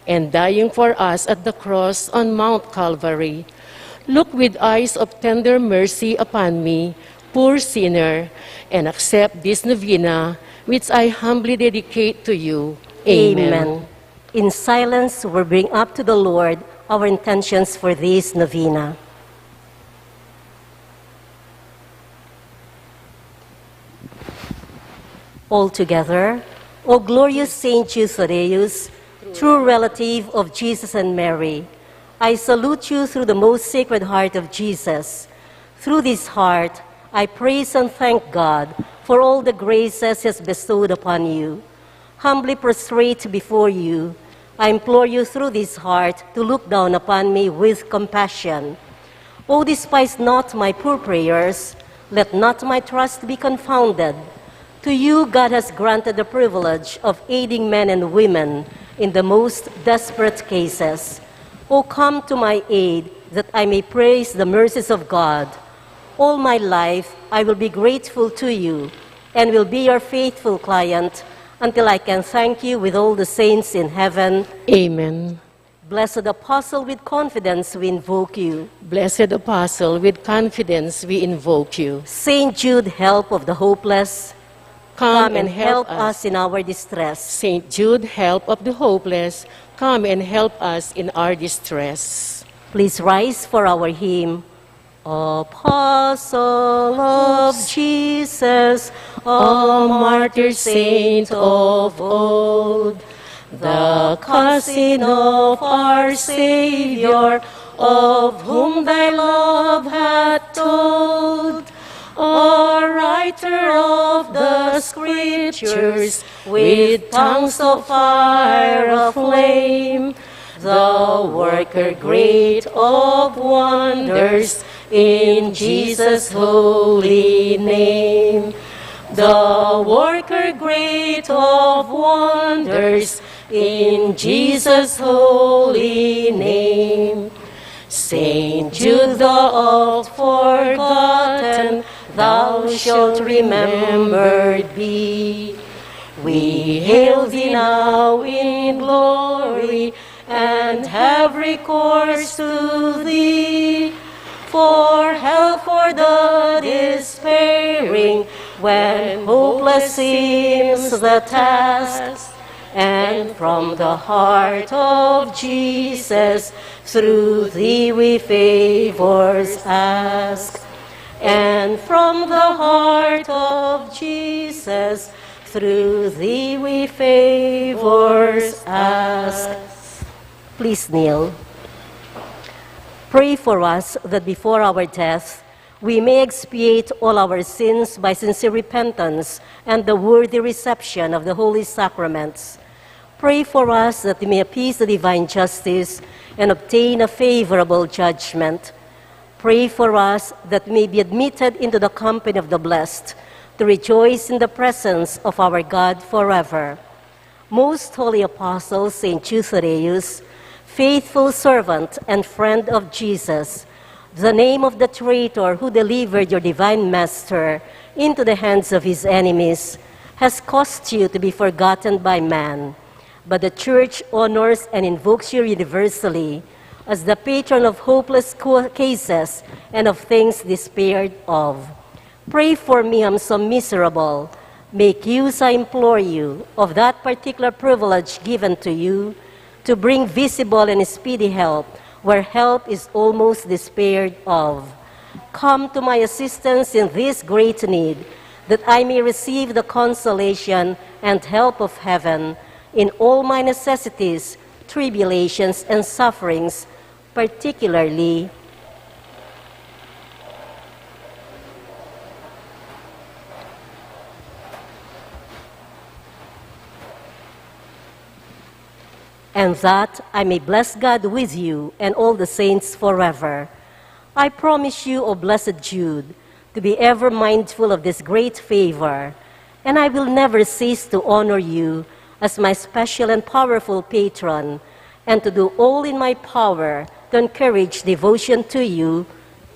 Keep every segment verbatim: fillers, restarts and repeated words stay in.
and dying for us at the cross on Mount Calvary, look with eyes of tender mercy upon me, poor sinner, and accept this novena which I humbly dedicate to you. Amen. Amen. In silence, we bring up to the Lord our intentions for this novena. All together, O glorious Saint Jude Thaddeus, true relative of Jesus and Mary, I salute you through the most sacred heart of Jesus. Through this heart, I praise and thank God for all the graces He has bestowed upon you. Humbly prostrate before you, I implore you through this heart to look down upon me with compassion. O despise not my poor prayers, let not my trust be confounded. To you God has granted the privilege of aiding men and women in the most desperate cases. O come to my aid, that I may praise the mercies of God. All my life I will be grateful to you and will be your faithful client until I can thank you with all the saints in heaven. Amen. Blessed Apostle, with confidence we invoke you. Blessed Apostle, with confidence we invoke you. Saint Jude, help of the hopeless, come and help us in our distress. Saint Jude, help of the hopeless, come and help us in our distress. Please rise for our hymn. Apostle of Jesus, a martyr saint of old, the cousin of our Savior, of whom thy love hath told, a writer of the Scriptures, with tongues of fire aflame, the worker great of wonders in Jesus' holy name. The worker great of wonders in Jesus' holy name. Saint Jude the oft forgotten, thou shalt remembered be. We hail thee now in glory, and have recourse to thee for help for the despairing, when hopeless seems the task. And from the heart of Jesus, through thee we favors ask. And from the heart of Jesus, through thee we favors ask. Please kneel. Pray for us that before our death, we may expiate all our sins by sincere repentance and the worthy reception of the holy sacraments. Pray for us that we may appease the divine justice and obtain a favorable judgment. Pray for us that we may be admitted into the company of the blessed, to rejoice in the presence of our God forever. Most holy apostle, Saint Jude Thaddeus, faithful servant and friend of Jesus, the name of the traitor who delivered your divine master into the hands of his enemies has caused you to be forgotten by man. But the Church honors and invokes you universally as the patron of hopeless co- cases and of things despaired of. Pray for me, I'm so miserable. Make use, I implore you, of that particular privilege given to you to bring visible and speedy help where help is almost despaired of. Come to my assistance in this great need, that I may receive the consolation and help of heaven in all my necessities, tribulations, and sufferings, particularly and that I may bless God with you and all the saints forever. I promise you, O blessed Jude, to be ever mindful of this great favor, and I will never cease to honor you as my special and powerful patron, and to do all in my power to encourage devotion to you.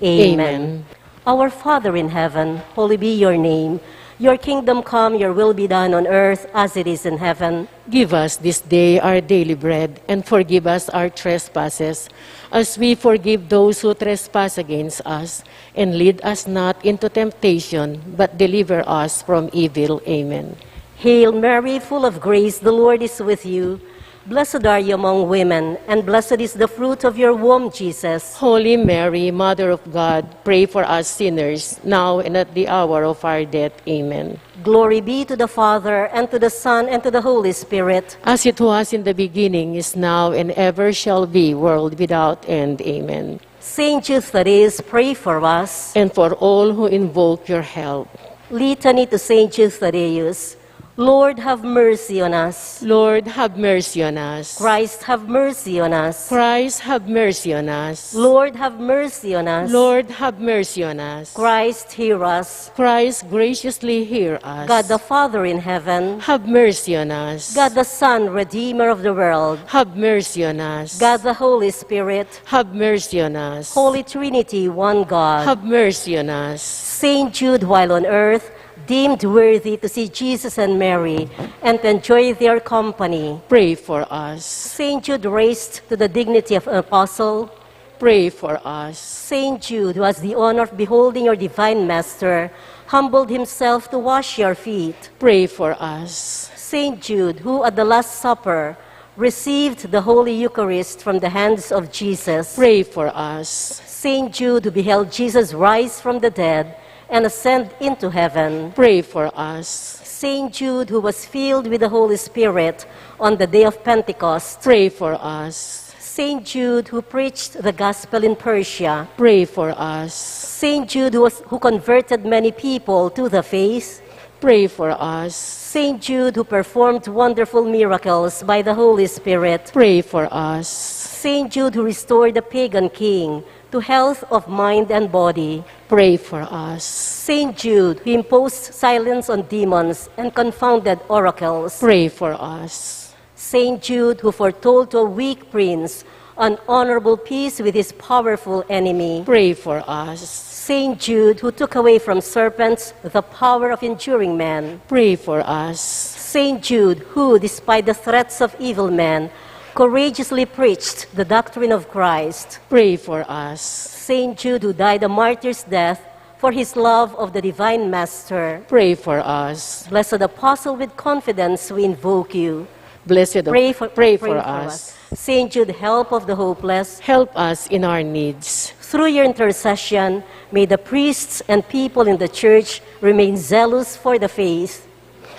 Amen. Amen. Our Father in heaven, holy be your name. Your kingdom come, your will be done on earth as it is in heaven. Give us this day our daily bread, and forgive us our trespasses, as we forgive those who trespass against us. And lead us not into temptation, but deliver us from evil. Amen. Hail Mary, full of grace, the Lord is with you. Blessed are you among women, and blessed is the fruit of your womb, Jesus. Holy Mary, Mother of God, pray for us sinners, now and at the hour of our death. Amen. Glory be to the Father, and to the Son, and to the Holy Spirit. As it was in the beginning, is now, and ever shall be, world without end. Amen. Saint Jude Thaddeus, pray for us. And for all who invoke your help. Litany to Saint Jude Thaddeus. Lord, have mercy on us. Lord, have mercy on us. Christ, have mercy on us. Christ, have mercy on us. Lord, have mercy on us. Lord, have mercy on us. Christ, hear us. Christ, graciously hear us. God the Father in heaven, have mercy on us. God the Son, Redeemer of the world, have mercy on us. God the Holy Spirit, have mercy on us. Holy Trinity, one God, have mercy on us. Saint Jude, while on earth, deemed worthy to see Jesus and Mary and to enjoy their company, pray for us. Saint Jude, raised to the dignity of an apostle, pray for us. Saint Jude, who has the honor of beholding your divine master, humbled himself to wash your feet, pray for us. Saint Jude, who at the Last Supper received the Holy Eucharist from the hands of Jesus, pray for us. Saint Jude, who beheld Jesus rise from the dead and ascend into heaven, pray for us. Saint Jude, who was filled with the Holy Spirit on the day of Pentecost, pray for us. Saint Jude, who preached the gospel in Persia, pray for us. Saint Jude, who, was, who converted many people to the faith, pray for us. Saint Jude, who performed wonderful miracles by the Holy Spirit, pray for us. Saint Jude, who restored the pagan king to health of mind and body, pray for us. Saint Jude, who imposed silence on demons and confounded oracles, pray for us. Saint Jude, who foretold to a weak prince an honorable peace with his powerful enemy, pray for us. Saint Jude, who took away from serpents the power of injuring men, pray for us. Saint Jude, who, despite the threats of evil men, courageously preached the doctrine of Christ, pray for us. Saint Jude, who died a martyr's death for his love of the Divine Master, pray for us. Blessed Apostle, with confidence we invoke you. Blessed, pray for, pray for us. Saint Jude, help of the hopeless, help us in our needs. Through your intercession, may the priests and people in the church remain zealous for the faith.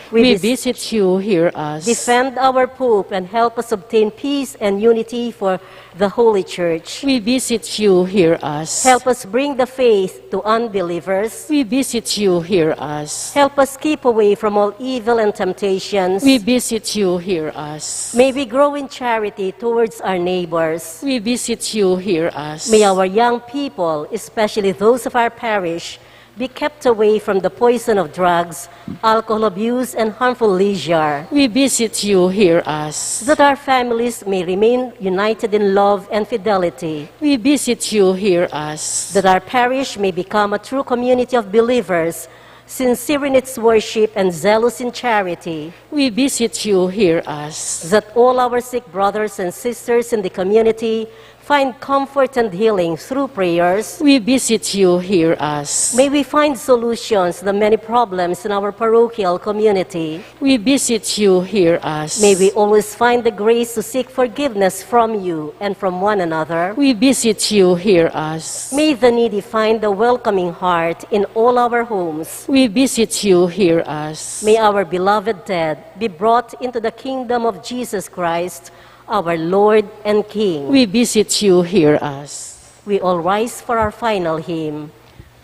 We, we vis- beseech you, hear us. Defend our Pope and help us obtain peace and unity for the Holy Church. We beseech you, hear us. Help us bring the faith to unbelievers. We beseech you, hear us. Help us keep away from all evil and temptations. We beseech you, hear us. May we grow in charity towards our neighbors. We beseech you, hear us. May our young people, especially those of our parish, be kept away from the poison of drugs, alcohol abuse, and harmful leisure. We beseech you, hear us. That our families may remain united in love and fidelity. We beseech you, hear us. That our parish may become a true community of believers, sincere in its worship and zealous in charity. We beseech you, hear us. That all our sick brothers and sisters in the community find comfort and healing through prayers. We beseech you, hear us. May we find solutions to the many problems in our parochial community. We beseech you, hear us. May we always find the grace to seek forgiveness from you and from one another. We beseech you, hear us. May the needy find a welcoming heart in all our homes. We beseech you, hear us. May our beloved dead be brought into the kingdom of Jesus Christ, our Lord and King. We beseech you, hear us. We all rise for our final hymn.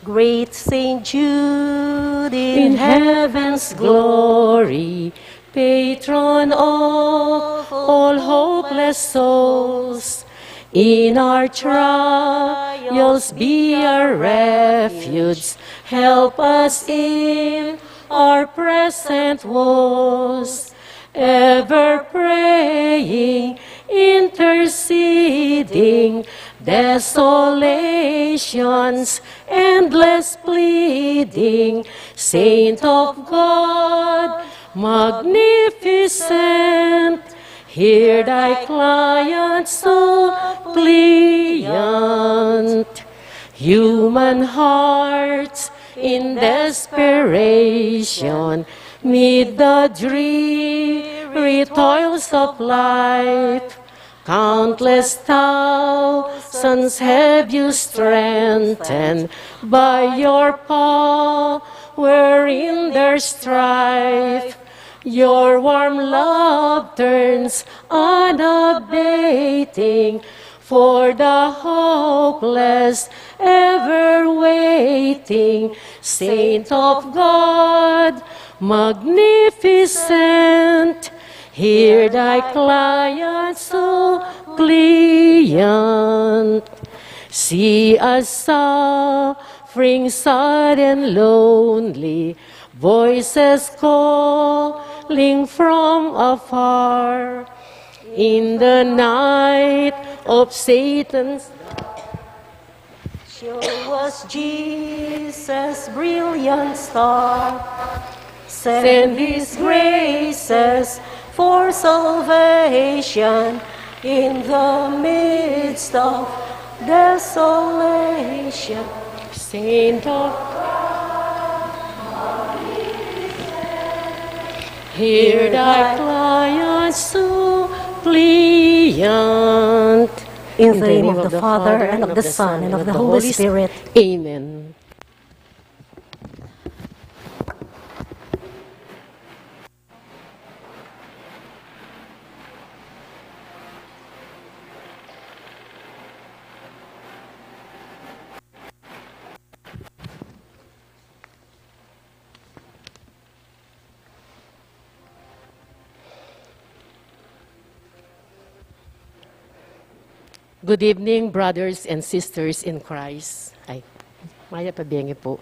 Great Saint Jude, in heaven's glory, patron of all hopeless souls, in our trials be our refuge, help us in our present woes, ever praying, interceding, Desolations, endless pleading, Saint of God, magnificent, hear thy client suppliant. Human hearts in desperation meet the dreary toils of life. Countless thousands have you strengthened by your power in their strife. Your warm love turns unabating for the hopeless, ever waiting. Saint of God, magnificent, hear thy client suppliant. See us suffering, sad and lonely, voices calling from afar. In the night of Satan's show us Jesus' brilliant star. Send his graces for salvation in the midst of desolation. Saint of God, hear thy client suppliant. In the name of the Father, and of the Son, and of the Holy Spirit. Amen. Good evening, brothers and sisters in Christ. Ay, mayap a bengi pu.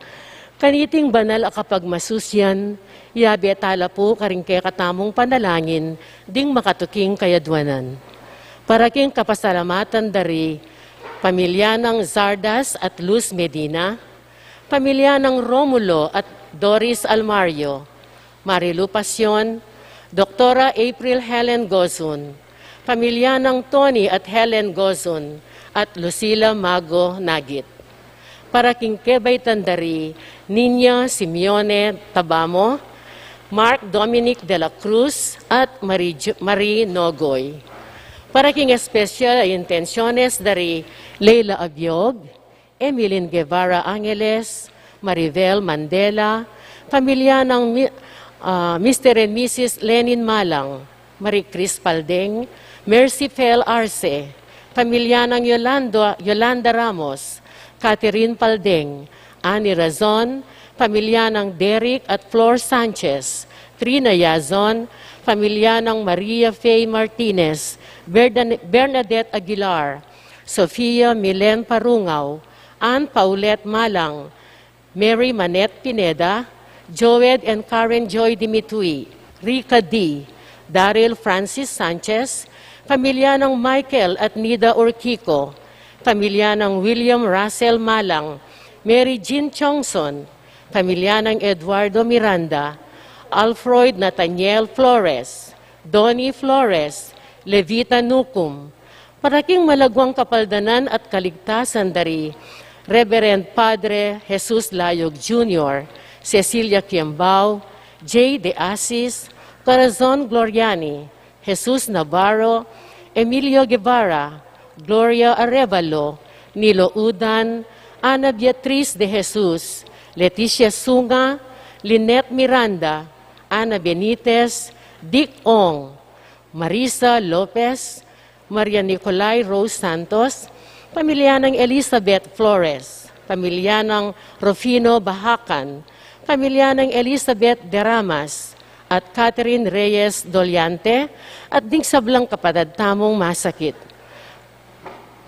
Kaniting banal a kapagmasusian, yabe tala pu karing kekatamung panalangin ding makatuking kayadwanan. Para king kapasalamatan dari pamilya nang Zardas at Luz Medina, pamilya nang Romulo at Doris Almario, Marilu Pasion, Doktora April Helen Gozun, pamilya nang Tony at Helen Gozun, at Lucila Mago Nagit. Para king kebaitan dari Niña Simeone Tabamo, Mark Dominic de la Cruz, at Marie Ju-, Marie Nogoy. Para king espesyal a intensyones dari Leila Abiog, Emilyn Guevara Angeles, Maribel Mandela, pamilya nang mi-, ah, Mister and Missus Lenin Malang, Marie Chris Paldeng, Mercy Fel Arce, pamilya nang Yolanda, Yolanda Ramos, Catherine Paldeng, Annie Razon, pamilya nang Derek at Flor Sanchez, Trina Yazon, pamilya nang Maria Faye Martinez, Berdan-, Bernadette Aguilar, Sofia Milen Parungaw, Ann Paulette Malang, Mary Manette Pineda, Joed and Karen Joy Dimitui, Rica D, Daryl Francis Sanchez, pamilya nang Michael at Nida Urquico, pamilya nang William Russell Malang, Mary Jean Chongson, pamilya nang Eduardo Miranda, Alfroid Nathaniel Flores, Donnie Flores, Levita Nucum, para king malagwang kapaldanan at kaligtasan dari Reverend Padre Jesus Layog Junior, Cecilia Kiambao, Jay De Asis, Corazon Gloriani, Jesus Navarro, Emilio Guevara, Gloria Arevalo, Nilo Udan, Ana Beatriz De Jesus, Leticia Sunga, Lynette Miranda, Ana Benitez, Dick Ong, Marisa Lopez, Maria Nicolai Rose Santos, pamilya nang Elizabeth Flores, pamilya nang Rufino Bahacan, pamilya nang Elizabeth Deramas, at Catherine Reyes Doliante, at ding sablang kapatad tamung masakit.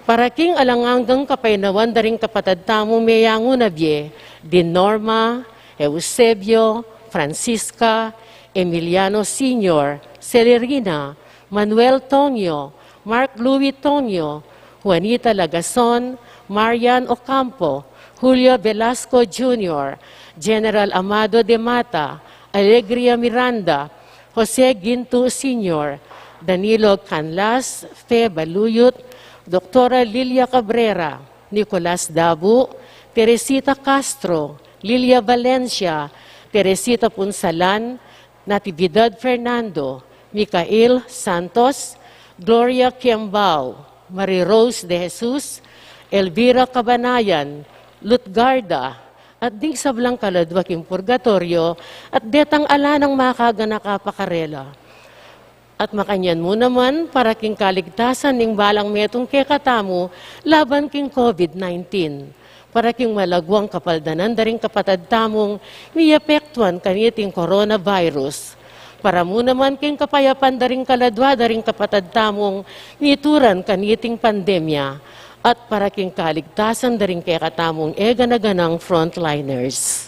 Para king alang anggang kapaynawan da ring kapatad tamung meyangu na bie, di Norma, Eusebio, Francisca, Emiliano Senior, Celerina, Manuel Tongyo, Mark Louis Tongyo, Juanita Lagason, Marian Ocampo, Julio Velasco Junior, General Amado de Mata, Alegria Miranda, Jose Ginto Senior, Danilo Canlas, Fe Baluyut, Doktora Lilia Cabrera, Nicolas Dabu, Teresita Castro, Lilia Valencia, Teresita Punsalan, Natividad Fernando, Micael Santos, Gloria Kiambao, Marie Rose de Jesus, Elvira Cabanayan, Lutgarda, at ding sablang kaladwa king purgatoryo, at detang ala nang makaganaka pa karela. At makanyan mu naman para king kaligtasan ning balang metung kekatamu laban king COVID nineteen, para king malaguang kapaldanan da ring kapatad tamung miapektuan kaniting coronavirus, para mu naman king kapayapan da ring kaladwa da ring kapatad tamung mituran kaniting pandemya, at para king kaligtasan da ring kekatamung e gana-ganang frontliners.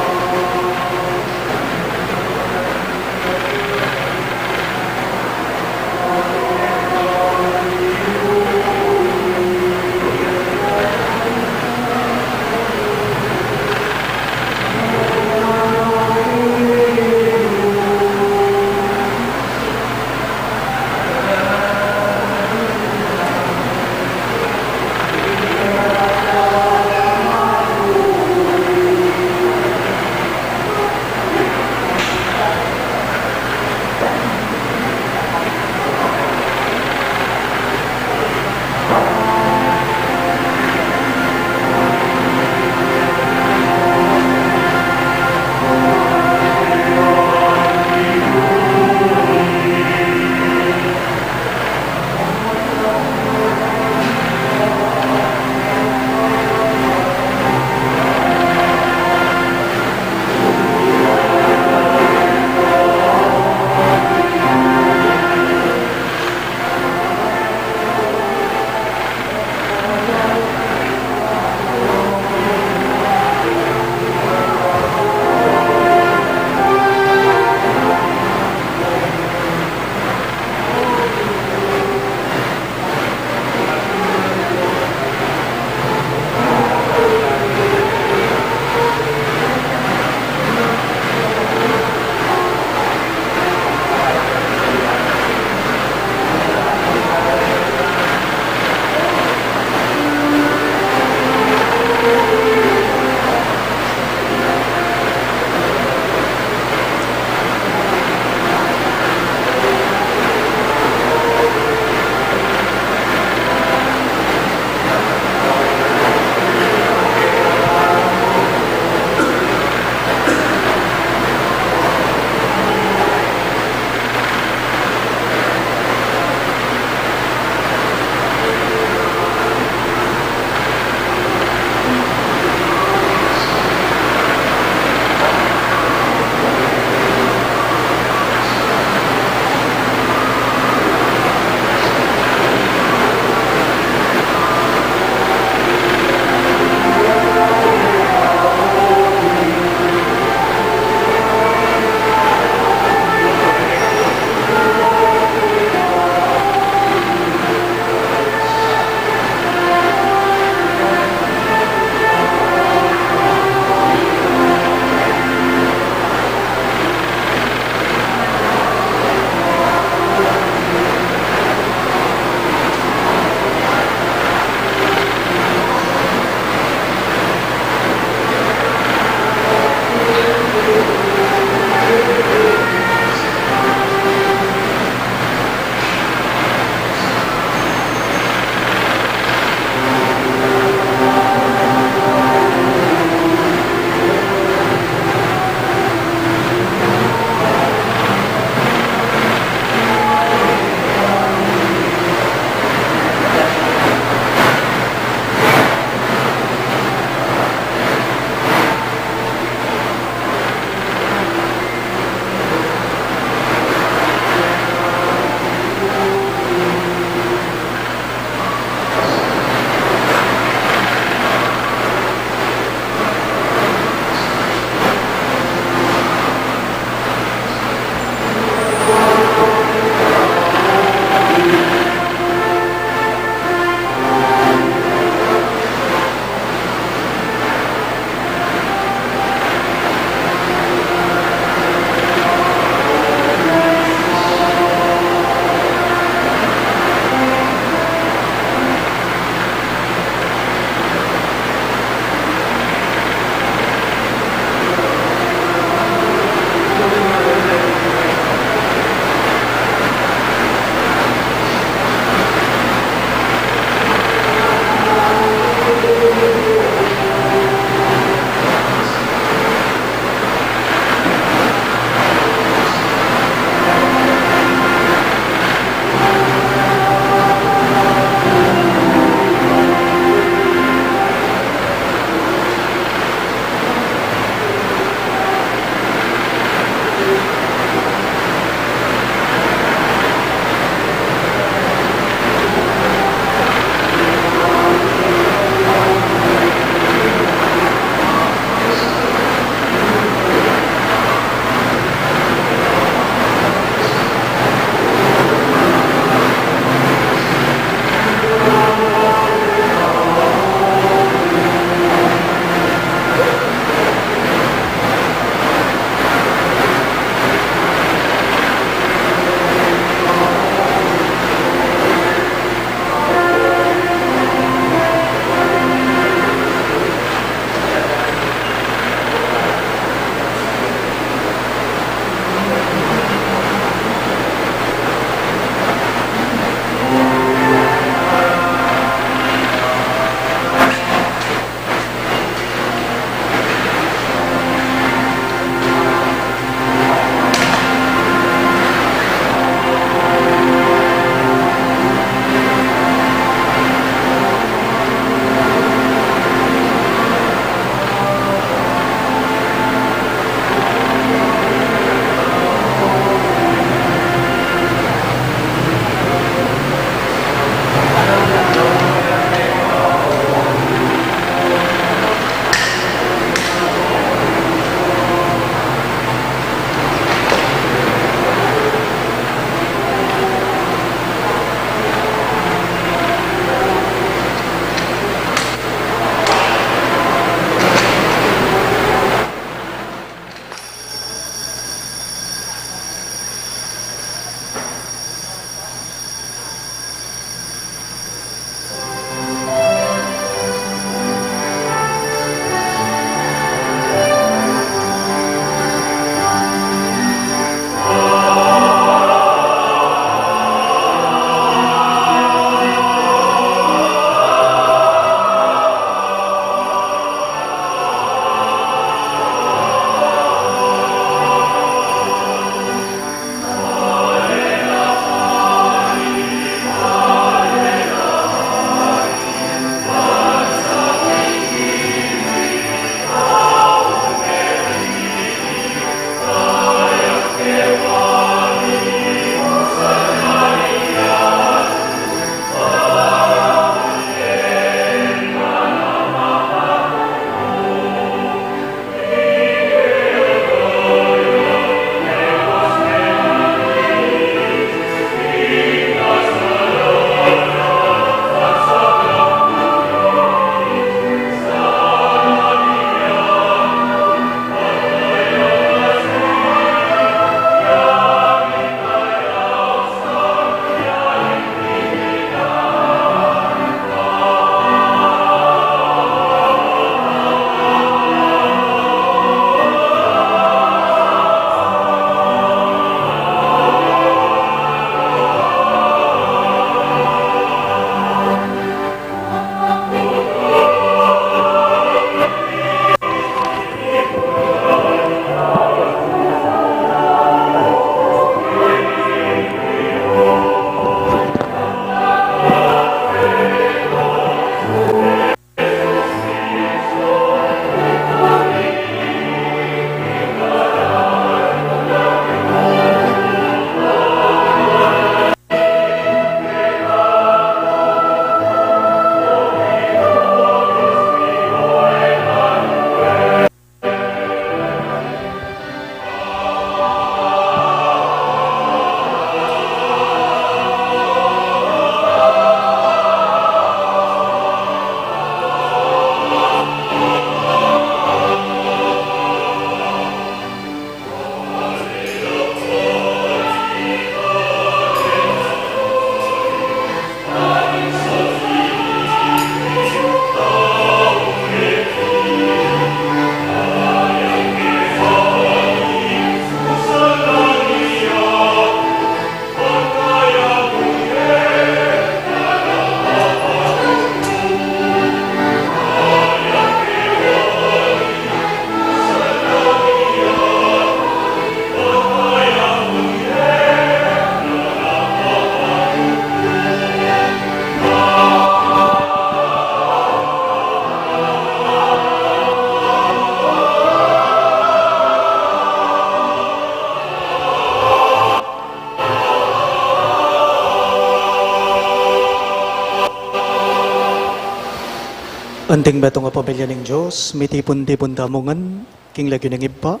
Anting metung a pamilya ning Dios, mitipun-tipun tamu ngan king lagyu ning Ibpa,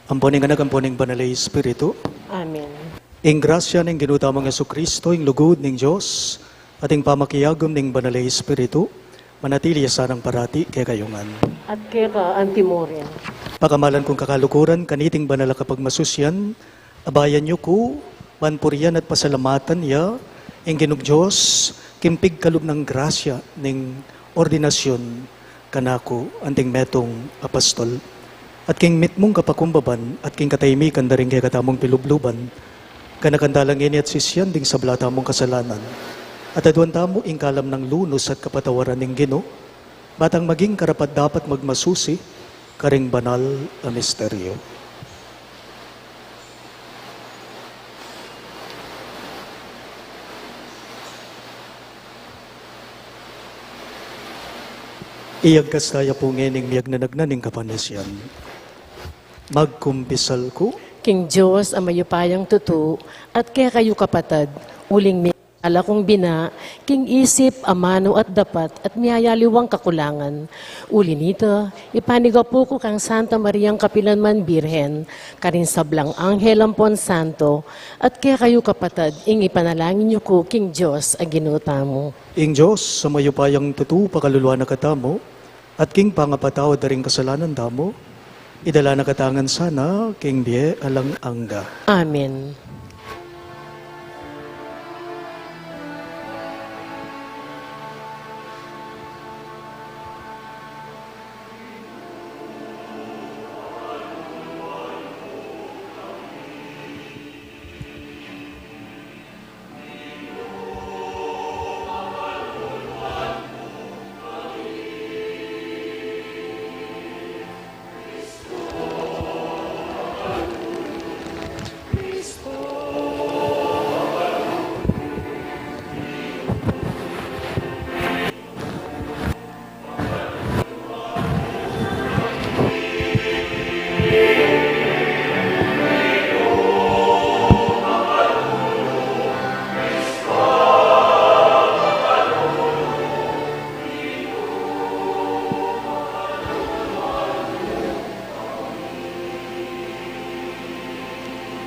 ampo ning Anak, ampo ning Banal a Espiritu. Amen. Ing grasya ning Ginu tamung Jesucristo, ing lugud ning Dios, at ing pamakiagum ning Banal a Espiritu, manatili ya sanang parati kekayu ngan. At keka antimurin. Pakamalan kung kakaluguran, kaniting banal a kapagmasusian, abayan yu ku ban purian at pasalamatan ya ing Ginung Dios king pigkalub nang grasya ning ordinasyun kanaku anting metung a pastol, at king mitmung kapakumbaban at king katahimikan da ring kekatamung pilubluban, ganakan tala ngeni at sisian ding sabla tamung kasalanan, at aduan tamu ing kalam nang lunus at kapatawaran ning Ginu, ba tang maging karapat-dapat magmasusi karing banal a misteryo. Iyagkas taya pu ngening miyagnanagnan ning kapanasian. Magkumpisal ku king Dios a mayupayang tutu, at kekayu kapatad, uling mi ala kung bina, king isip, amanu at dapat, at miyayaliwang kakulangan. Uli nita, ipanigapu ku kang Santa Mariang kapilanman Birhen, karing sablang anghel ampon santo, at kekayu kapatad, ing ipanalangin yu ku king Dios a Ginu tamu. Ing Dios a mayupayang tutu pakaluluan na katamu, at king pangapatawad da ring kasalanan tamu, idala na katamu ngan sana king bie alang angga. Amen.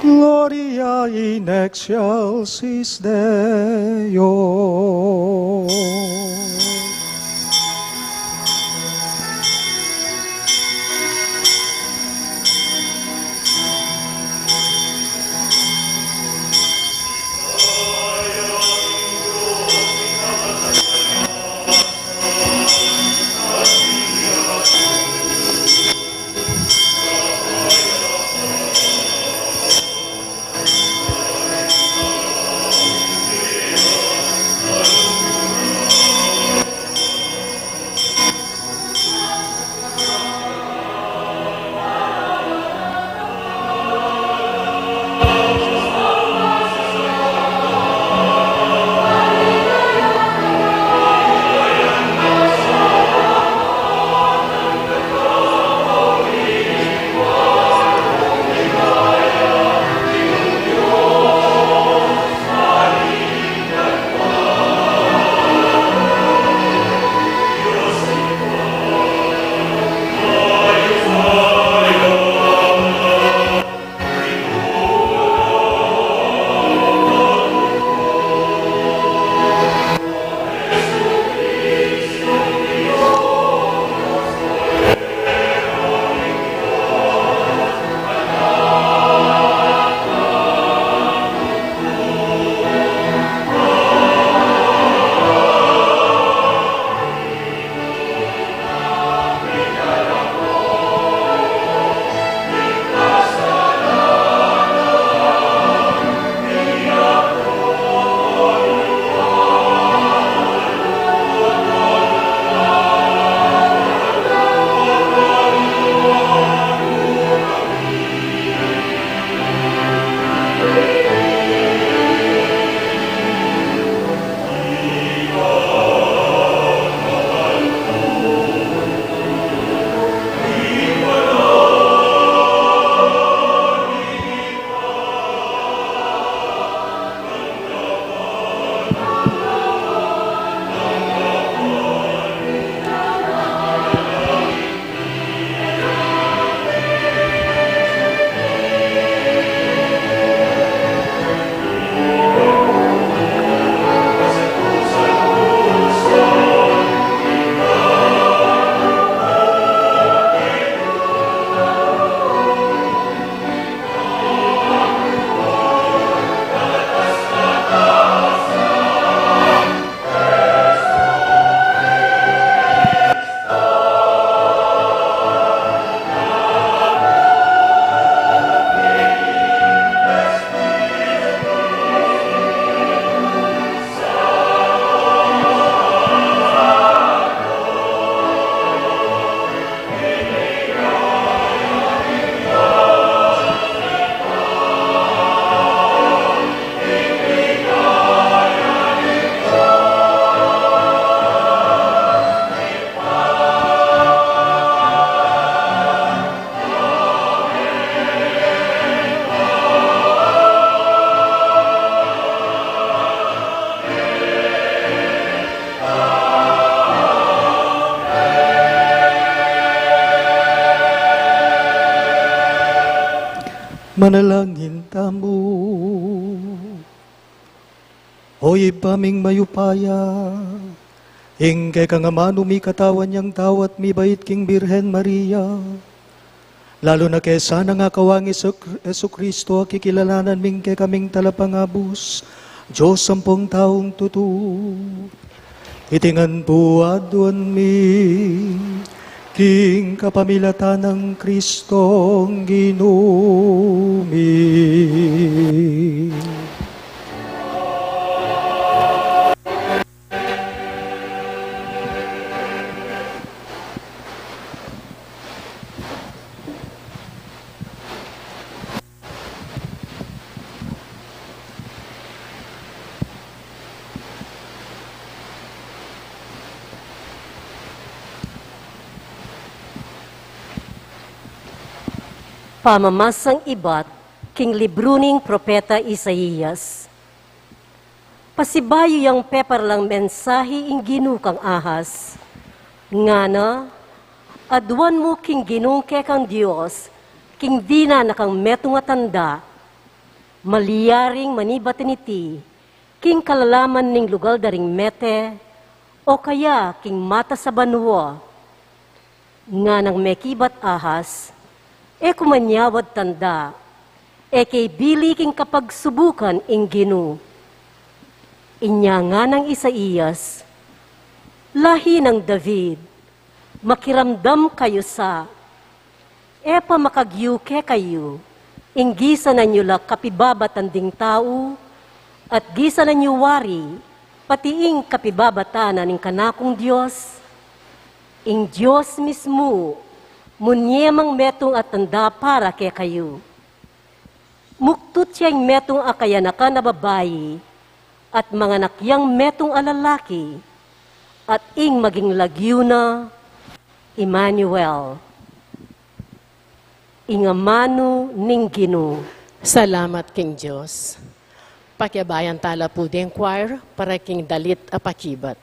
Gloria in excelsis Deo. Manalangin tamu. O Ibpa ming mayupaya, ing kekang amanu mikatawan yang tau at mibait king Birhen Maria, lalu na kesa nang akawang Jesu-, Jesucristo, a kikilalanan ming kekaming talapangabus, Dios ampong taung tutu. Iti ngan pu aduan mi king kapamilatan nang Kristong Ginu mi. Pamamasang ibat king libru ning propeta Isaias. Pasibayu yang peparlang mensahi ing Ginu kang Ahaz. Ngana, aduan mu king Ginung kekang Dios king dinan na kang metung a tanda, maliaring manibat niti king kalalaman ning lugal da ring mete, o kaya king matas a banua. Nganang mekibat Ahaz, e ku manyawad tanda, e ke bili king kapagsubukan ing Ginu. Inya nganang Isaias, lahi nang David, makiramdam kayu sa, e pa makagyu kekayu, ing gisanan yu la kapibabatan ding tau, at gisanan yu wari, pati ing kapibabatan na ning kanakung Dios? Ing Dios mismu, munye mang metung a tanda para kekayu. Muktut ya ing metung a kayanakan a babai, at manganak yang metung a lalaki, at ing maging lagyu na, Emmanuel, ing amanu ning Ginu. Salamat king Dios. Pakiabayan tala pu deng choir para king dalit a pakibat.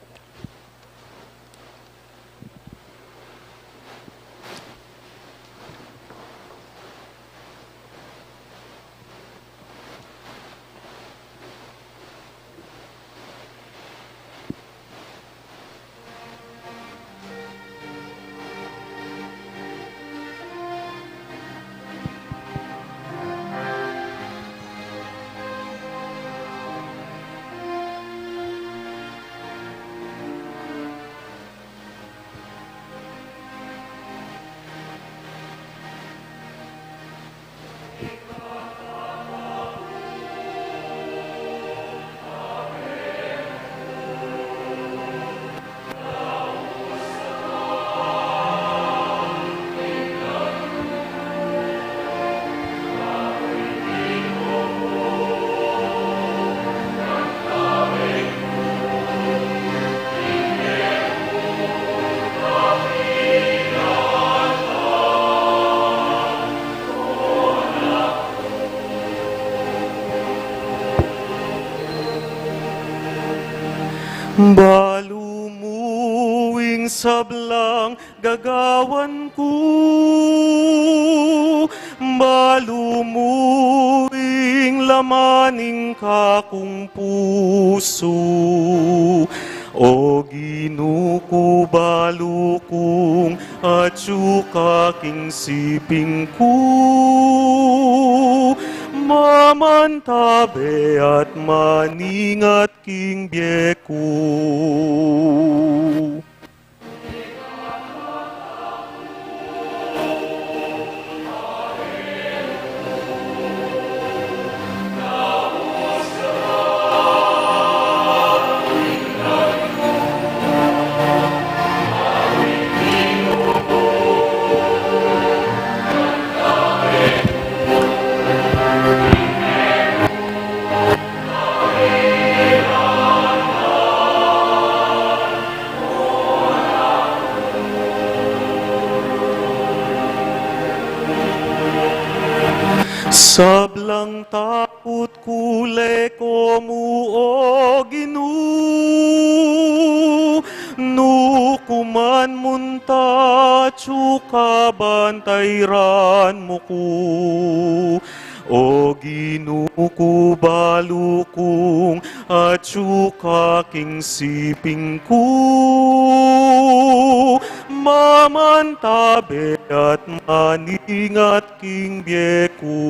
Balu mu ing sablang gagawan ku, balu mu ing laman ning kakung pusu. O Ginu ku, balu kung atyu ka king siping ku, mamantabe at maningat king bie ku. Sablang takut ku le komu, o Ginu, nu ku man munta atyu ka, bantayran mu ku. O Ginu ku, balu kung atyu ka king siping ku, mamantabe at maningat king bie ku.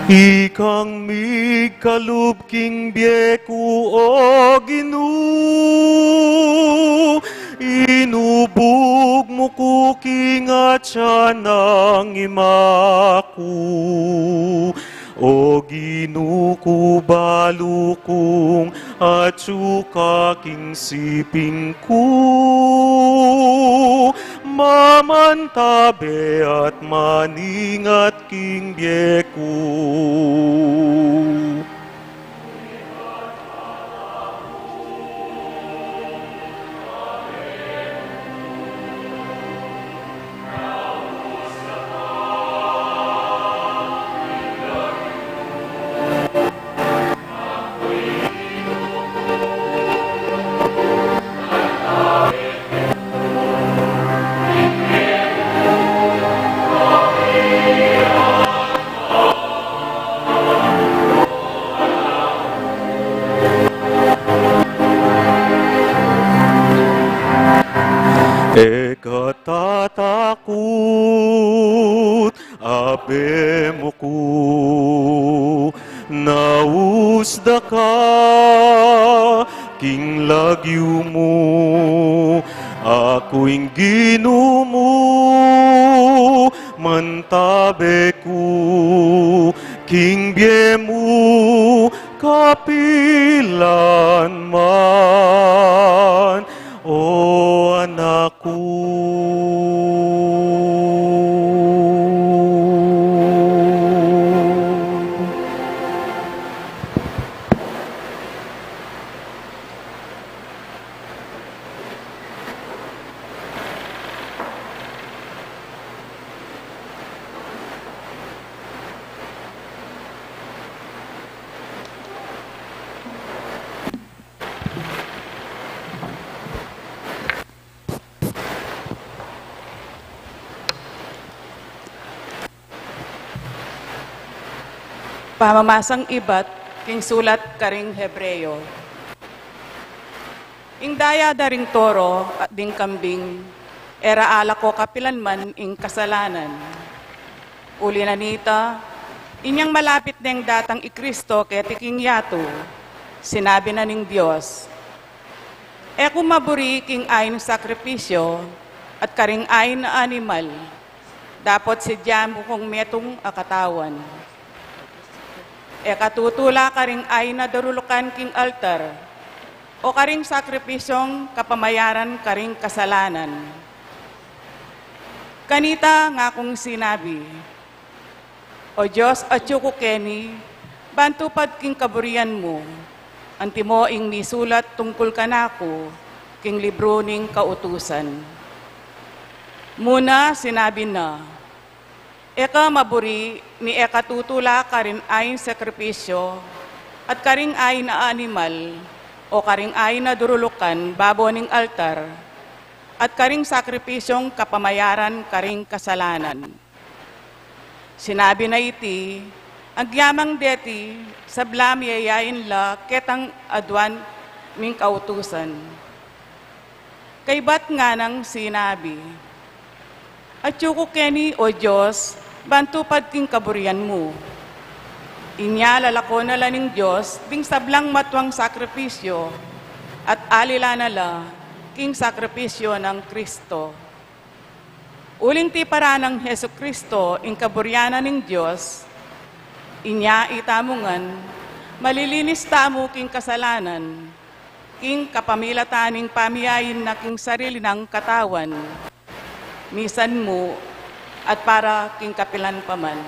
Ikang migkalub king bie ku, o Ginu, inubug mu ku king atyan nang ima ku. O Ginu ku, balu kung atyu ka king siping ku, mamantabe at maningat king bie ku. E ka tatakut, abe mu ku, nausda ka king lagyu mu. Aku ing Ginu mu, mantabe ku king bie mu kapilan man, o anak ku. Pamamasang ibat king sulat karing Hebreo. Ing daya da ring toro at ding kambing, e ra alako kapilan man ing kasalanan. Uli na nita, inyang malapit neng datang i Kristo keti king yatu, sinabi na ning Dios, E ku maburi king ain sakripisyo at karing ain a animal, dapot sidya mu kung metung a katawan. E ka tutula karing ain a darulukan king altar, o karing sakripisyong kapamayaran karing kasalanan. Kanita ngakung sinabi, O Dios, atyu ku keni, ban tupad king kaburian mu, antimo ing misulat tungkul kanaku king libru ning kautusan. Muna sinabi na, E ka maburi ni e ka tutula karin ain sakripisyo at karing ain a animal o karing ain a durulukan babo ning altar, at karing sakripisyong kapamayaran karing kasalanan. Sinabi na iti, agyamang deti sabla miyayain la ketang aduan ming kautusan. Kaybat nganang sinabi, Atyu ku keni, O Dios, ban tupad king kaburian mu. Inya lalako na la ning Dios ding sablang matuang sakripisyo, at alila na la king sakripisyo nang Kristo. Uling tiparan nang Jesu-Kristo ing kaburian na ning Dios, inya itamu ngan malilinis tamu king kasalanan, king kapamilatan ning pamiyain na king sarili nang katawan, misan mu at para king kapilan pa man.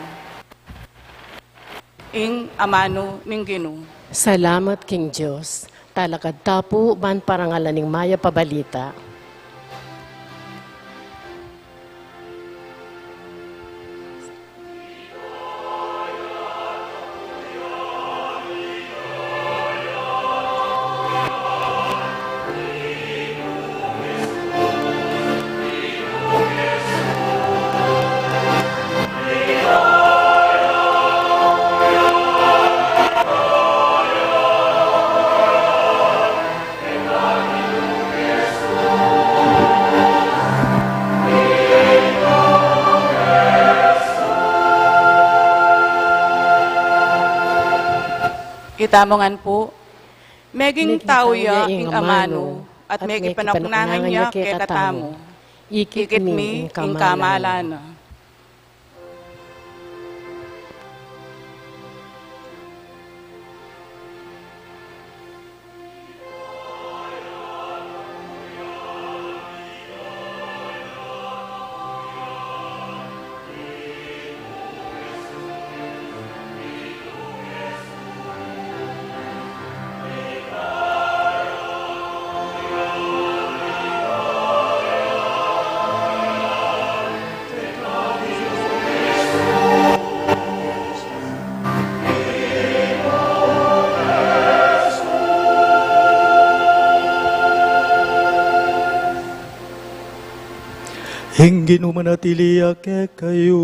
Ing amanu ning Ginu. Salamat king Dios. Talakad ta pu ban parangalan ing mayap a balita. Itamu ngan pu, meging tau ya ing amanu, at mekipanuknangan ya kekatamu. Ikit mi ing kamalan na. Ing Ginu manatili ya kekayu.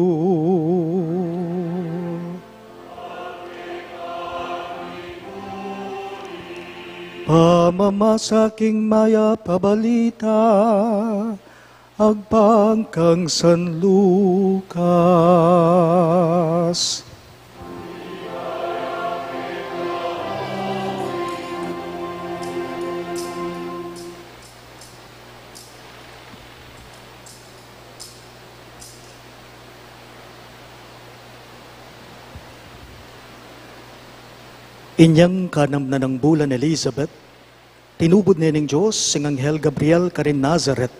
Pamamasa king mayap a balita agpang kang San Lucas. Inyang kanam na nang bulan Elizabeth, tinubud ne ning Dios ing anghel Gabriel karin Nazaret,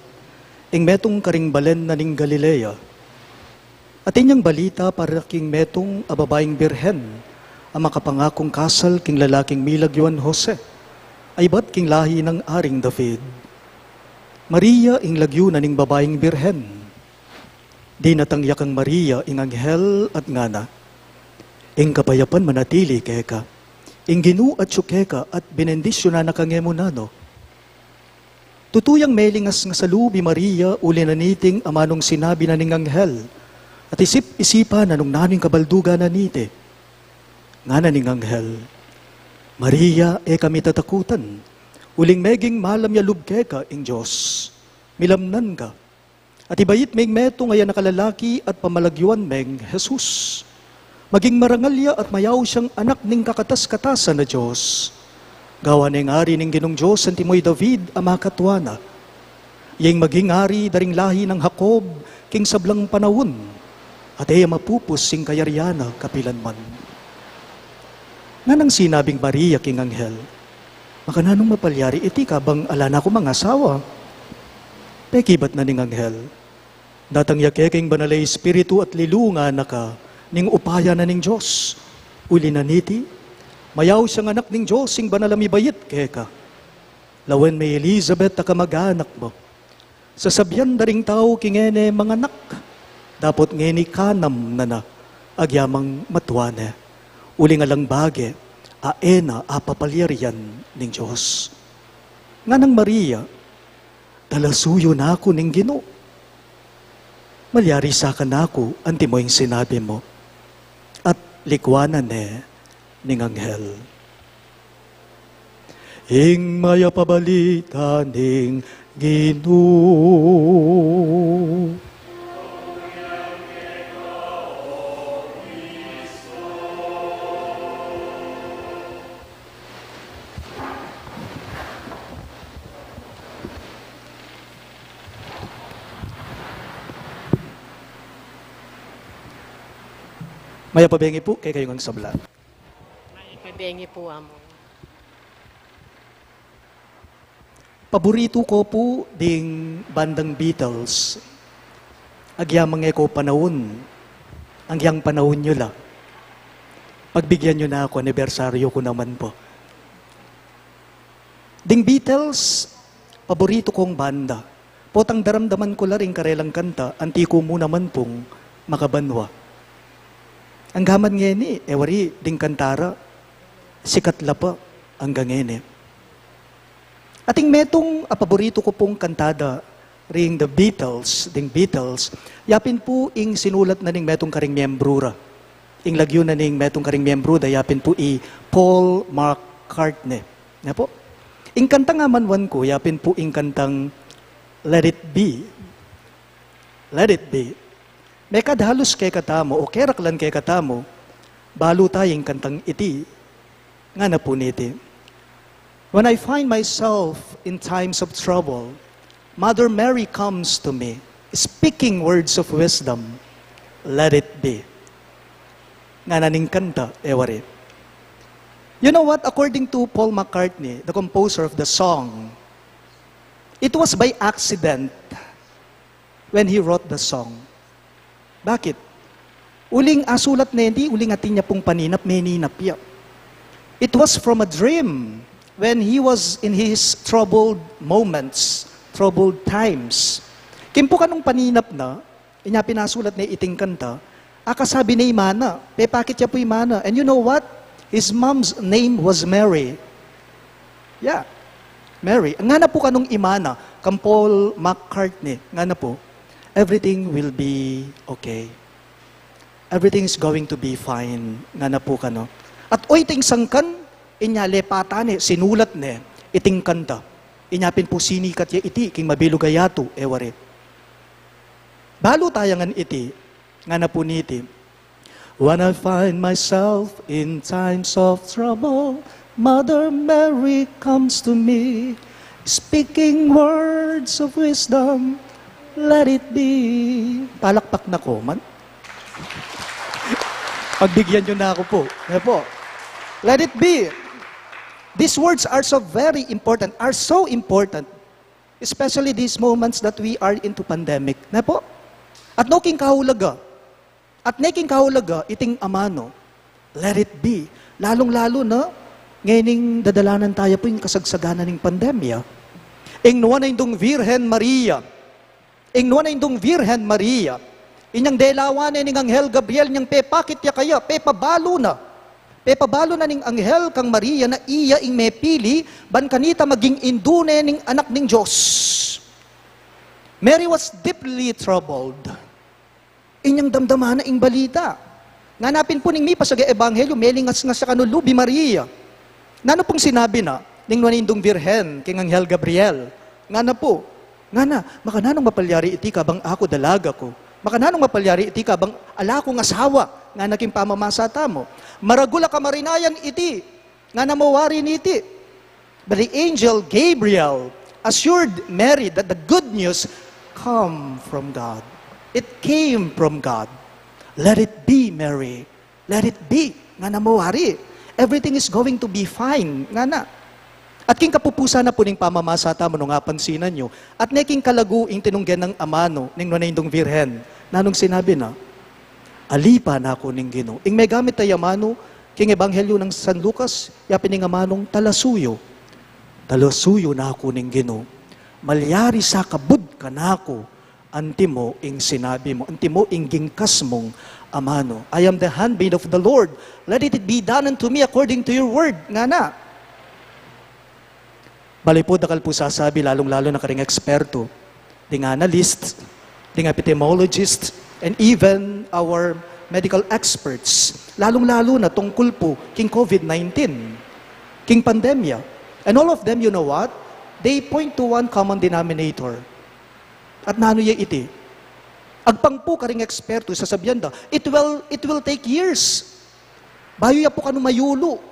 ing metung karing balen na ning Galilea. Atin yang balita para king metung a babaing birhen a makapangakung kasal king lalaking milagyuan Jose, a ibat king lahi nang Aring David. Maria ing lagyu na ning babaing birhen. Dinatang ya kang Maria ing anghel at ngana, "Ing kapayapan manatili keka. Ing Ginu atyu keka at binendisyunan na ka ngemunano." Tutu yang melingas ngan salub i Maria uli na niting amanung sinabi na ning anghel, at isip-isipan na nung nanu ing kabaldugan na niti. Ngana ning anghel, "Maria, e ka mitatakutan, uling meging malam ya lub keka ing Dios. Milamnan ka, at ibait meng metung a anak a lalaki at pamalagyuan meng Jesus. Maging marangal ya at mayaus yang anak ning kakatas-katasan a Dios. Gawan neng Ari ning Ginung Dios antimo i David a makatua na. Iyang maging ari da ring lahi nang Jacob king sablang panaun, at e ya mapupus ing kayarian na kapilan man." Nganang sinabing Maria king anghel, "Makananung mapalyari iti kabang ala na ku mang asawa?" Pekibat na ning anghel, "Datang ya keka ing Banal a Espiritu at lilungan na ka ning upaya na ning Dios. Uli na niti, mayaus yang anak ning Dios ing banal a mibait keka. Lawen me i Elizabeth a kamag-anak mu. Sasabian da ring tau king e ne manganak, dapot ngeni kanam na na, agyamang matua ne. Uling alang bage a e na apapalyarian ning Dios." Nganang Maria, "Talasuyu na ku ning Ginu. Malyari sa kanaku antimo ing sinabi mu." At likuan na ne ning anghel. Ing mayap a balita ning Ginu. Mayap a bengi pu kekayu ngan sabla. Mayap a bengi pu, Among. Paboritu ku pu ding bandang Beatles. Agyamang e ku panaun, agyang panaun yu la. Pagbigyan yu na ku, anibersaryu ku naman pu. Ding Beatles, paboritu kung banda. Potang daramdaman ku la ring karelang kanta, anti ku mu naman pung makabanwa. Anggaman ngeni, e wari ding kanta ra, sikat la pa anggang ngeni. Ating metung a paboritu ku pung kanta da ring The Beatles, ding Beatles, yapin pu ing sinulat na ning metung karing miyembru ra. Ing lagyu na ning metung karing miyembru da, yapin pu i Paul McCartney. Ne pu? Ing kantang amanwan ku, yapin pu ing kantang Let It Be. Let It Be. Mekad halus kekatamu o keraklan kekatamu, balu taya ing kantang iti, ngana pu niti, "When I find myself in times of trouble, Mother Mary comes to me, speaking words of wisdom, let it be." Ngana ning kanta, e wari. You know what? According to Paul McCartney, the composer of the song, it was by accident when he wrote the song. Bakit? Uling asulat ne di, uling atin ya pung paninap, meninap ya. It was from a dream when he was in his troubled moments, troubled times. King pu kanung paninap na, inya pinasulat ne iting kanta, akasabi ne i mana, pepakit ya pu i mana. And you know what? His mom's name was Mary. Yeah. Mary. Ngana pu kanung i mana, kang Paul McCartney, ngana pu, "Everything will be okay. Everything is going to be fine," ngana pu kanu. At oyting sangkan, inya lepatan ne, sinulat ne iting kanta. Inya pin pu sinikat ya iti king mabilug a yatu, e wari. Balu taya ngan iti, ngana pu niti, "When I find myself in times of trouble, Mother Mary comes to me, speaking words of wisdom, let it be." Palakpak na ku man. Pagbigyan yu na ku pu. Ne pu? Let it be. These words are so very important, are so important, especially these moments that we are into pandemic. Ne pu? At no king kaulaga, at ne king kaulaga iting amanu, let it be. Lalung-lalu na ngening dadalanan taya pu ing kasagsagan na ning pandemya. Ing nuan a Indung Virgen Maria, ing nuan a Indung Virgen Maria, inyang delawan ne ning Anghel Gabriel, inyang pepakit ya kaya, pepabalu na, pepabalu na ning Anghel kang Maria na iya ing mepili ban kanita maging indu ne ning Anak ning Dios. Mary was deeply troubled. Inyang damdaman na ing balita. Ngana pin pu ning mipasagang ebanghelyu, melingas-ngas ya kanu lub i Maria. Nanu pung sinabi na ning nuan a Indung Virgen king Anghel Gabriel? Ngana pu, ngana, "Makananung mapalyari iti kabang aku dalaga ku? Makananung mapalyari iti kabang ala kung asawa?" Ngana king pamamasa tamu. Maragul a kamarinayan iti. Ngana mu wari niti. But the angel Gabriel assured Mary that the good news come from God. It came from God. "Let it be, Mary. Let it be." Ngana mu wari. "Everything is going to be fine." Ngana. At king kapupusan na pu ning pamamasa tamu, nung apansinan yu, at ne king kalagu ing tinunggen nang amanu ning nuan a Indung Virgen, nanung sinabi na? "Alipa na ku ning Ginu." Ing megamit a amanu king Ebanghelyu nang San Lucas, yapin ing amanung talasuyu. "Talasuyu na ku ning Ginu. Malyari sa kabud kanaku antimo ing sinabi mu, antimo ing gingkas mung amanu. I am the handmaid of the Lord. Let it be done unto me according to your word." Ngana. Bale pu, dakal pu sasabi, lalung-lalu na karing eksperto, ding analyst, ding epidemiologist, and even our medical experts, lalung-lalu na tungkul pu king COVID nineteen, king pandemya. And all of them, you know what? They point to one common denominator. At nanu ya iti? Agpang pu karing eksperto, sasabian da, "It will, it will take years bayu ya pu kanu mayulu.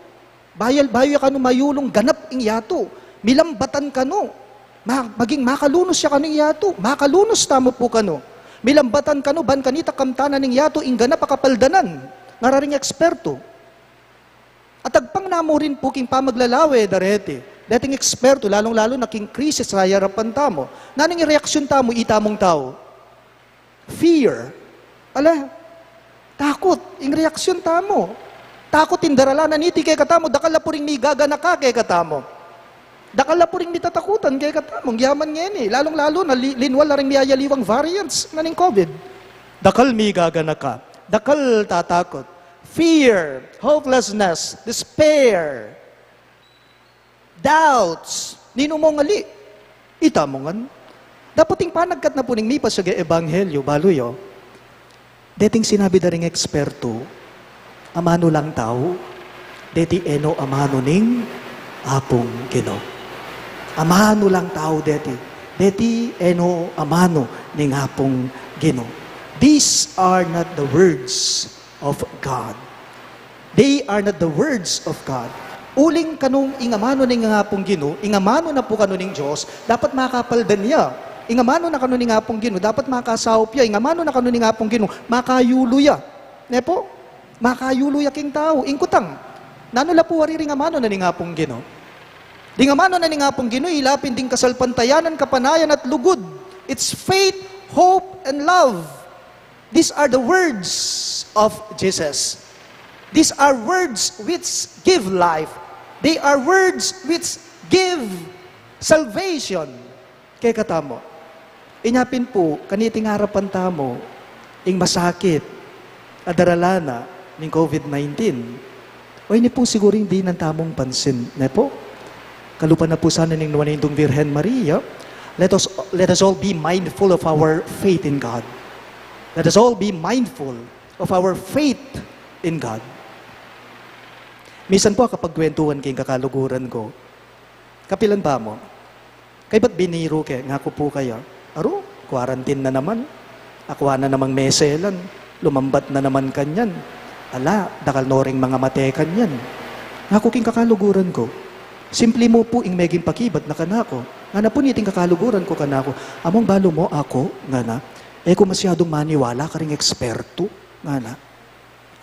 Bayu, bayu ya kanu mayulung ganap ing yatu. Milambatan kanu. Ma-, maging makalunus ya kanu ing yatu. Makalunus tamu pu kanu. Milambatan kanu ban kanita kamtan na ning yatu ing ganap a kapaldanan." Ngara ring eksperto. At agpang na mu rin pu king pamaglalawe da reti, Deting ekspertu, lalung-lalu na king krisis a arapan tamu. Nanu ing reaksyun tamu, itamung tau? Fear. Ala, takut. Ing reaksyun tamu. Takut ing daralan na niti kekatamu, dakal la pu ring migaganaka kekatamu. Dakal la pu ring mitatakutan kekatamu. Ngyaman ngeni, lalung-lalu na li-, linwal la ring miyayaliwang variants na ning COVID. Dakal migaganaka. Dakal tatakut. Fear, hopelessness, despair, doubts. Ninu mong ali? Itamu ngan. Dapot ing panagkat na pu ning mipasiag a ebanghelyu, balu yu, deting sinabi da ring ekspertu, amanu lang tau, deti e no amanu ning Apung Ginu. Amanu lang tau deti, deti e no amanu ning Apung Ginu. These are not the words of God. They are not the words of God. Uling kanung ing amanu ning Apung Ginu, ing amanu na pu kanu ning Dios, dapat makapaldan ya. Ing amanu na kanu ning Apung Ginu, dapat makasaup ya. Ing amanu na kanu ning Apung Ginu, makayulu ya. Ne pu? Makayulu ya king tau. Ing kutang, nanu la pu wari ring amanu na ning Apung Ginu? Ding amanu na ning Apung Ginu, ila pin ding kasalpantayanan, kapanayan at lugud. It's faith, hope, and love. These are the words of Jesus. These are words which give life. They are words which give salvation kekatamu. Inya pin pu, kaniting arapan tamu ing masakit a daralan na ning COVID nineteen, o ini pu siguru ing dinan tamung pansin, ne pu? Kalupa na pu sana ning nuan ning Birhen Maria, let us, let us all be mindful of our faith in God. Let us all be mindful of our faith in God. Misan pu, kapagkwentuhan king kakaluguran ku, kapilan ba mu? Kaybat biniru ke, ngaku pu kaya, "Aru, quarantine na naman. Akwa na namang meselan. Lumambat na naman kanyan. Ala, dakal no ring mangamate kanyan." Ngaku king kakaluguran ku, "Simple mu pu ing meging pakibat na kanaku." Ngana pu niting kakaluguran ku kanaku, "Among balu mu aku," ngana, "e ku masyadung maniwala karing ekspertu," ngana.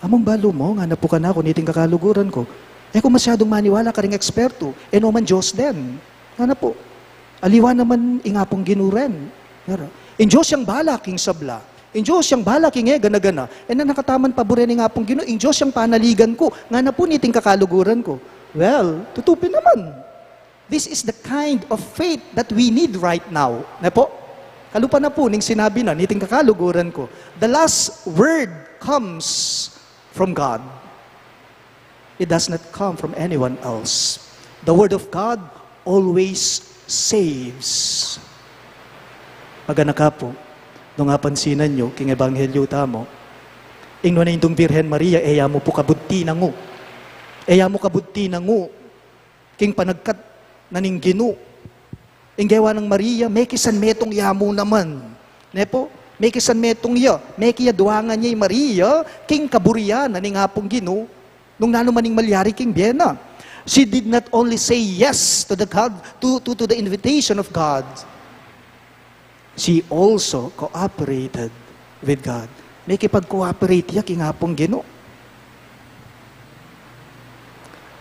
"Among balu mu," ngana pu kanaku niting kakaluguran ku, "e ku masyadung maniwala karing ekspertu, e no man Dios den," ngana pu. "Aliwa naman ing Apung Ginu ren." Ngara, "Ing Dios yang bahala king sabla. Ing Dios yang bahala king e gana-gana. E na kataman paburen ing Apung Ginu, ing Dios yang panaligan ku," ngana pu niting kakaluguran ku. Well, tutu pin naman. This is the kind of faith that we need right now. Ne pu? Kalupa na pu ning sinabi na niting kakaluguran ku, the last word comes from God. It does not come from anyone else. The word of God always saves. Paganaka pu, nung apansinan yu king ebanghelyu tamu, ing nuan ning Birhen Maria, e ya mu pu kabud tinangu. E ya mu kabud tinangu king panagkat na ning Ginu. Ing gewa nang Maria, mekisanmetung ya mu naman. Ne pu? Mekisanmetung ya, mekiadwangan ya i Maria king kaburian na ning Apung Ginu, nung nanu man ing malyari king bie na. She did not only say yes to the God, to, to, to the invitation of God, she also cooperated with God. Mekipag-cooperate ya king Apung Ginu.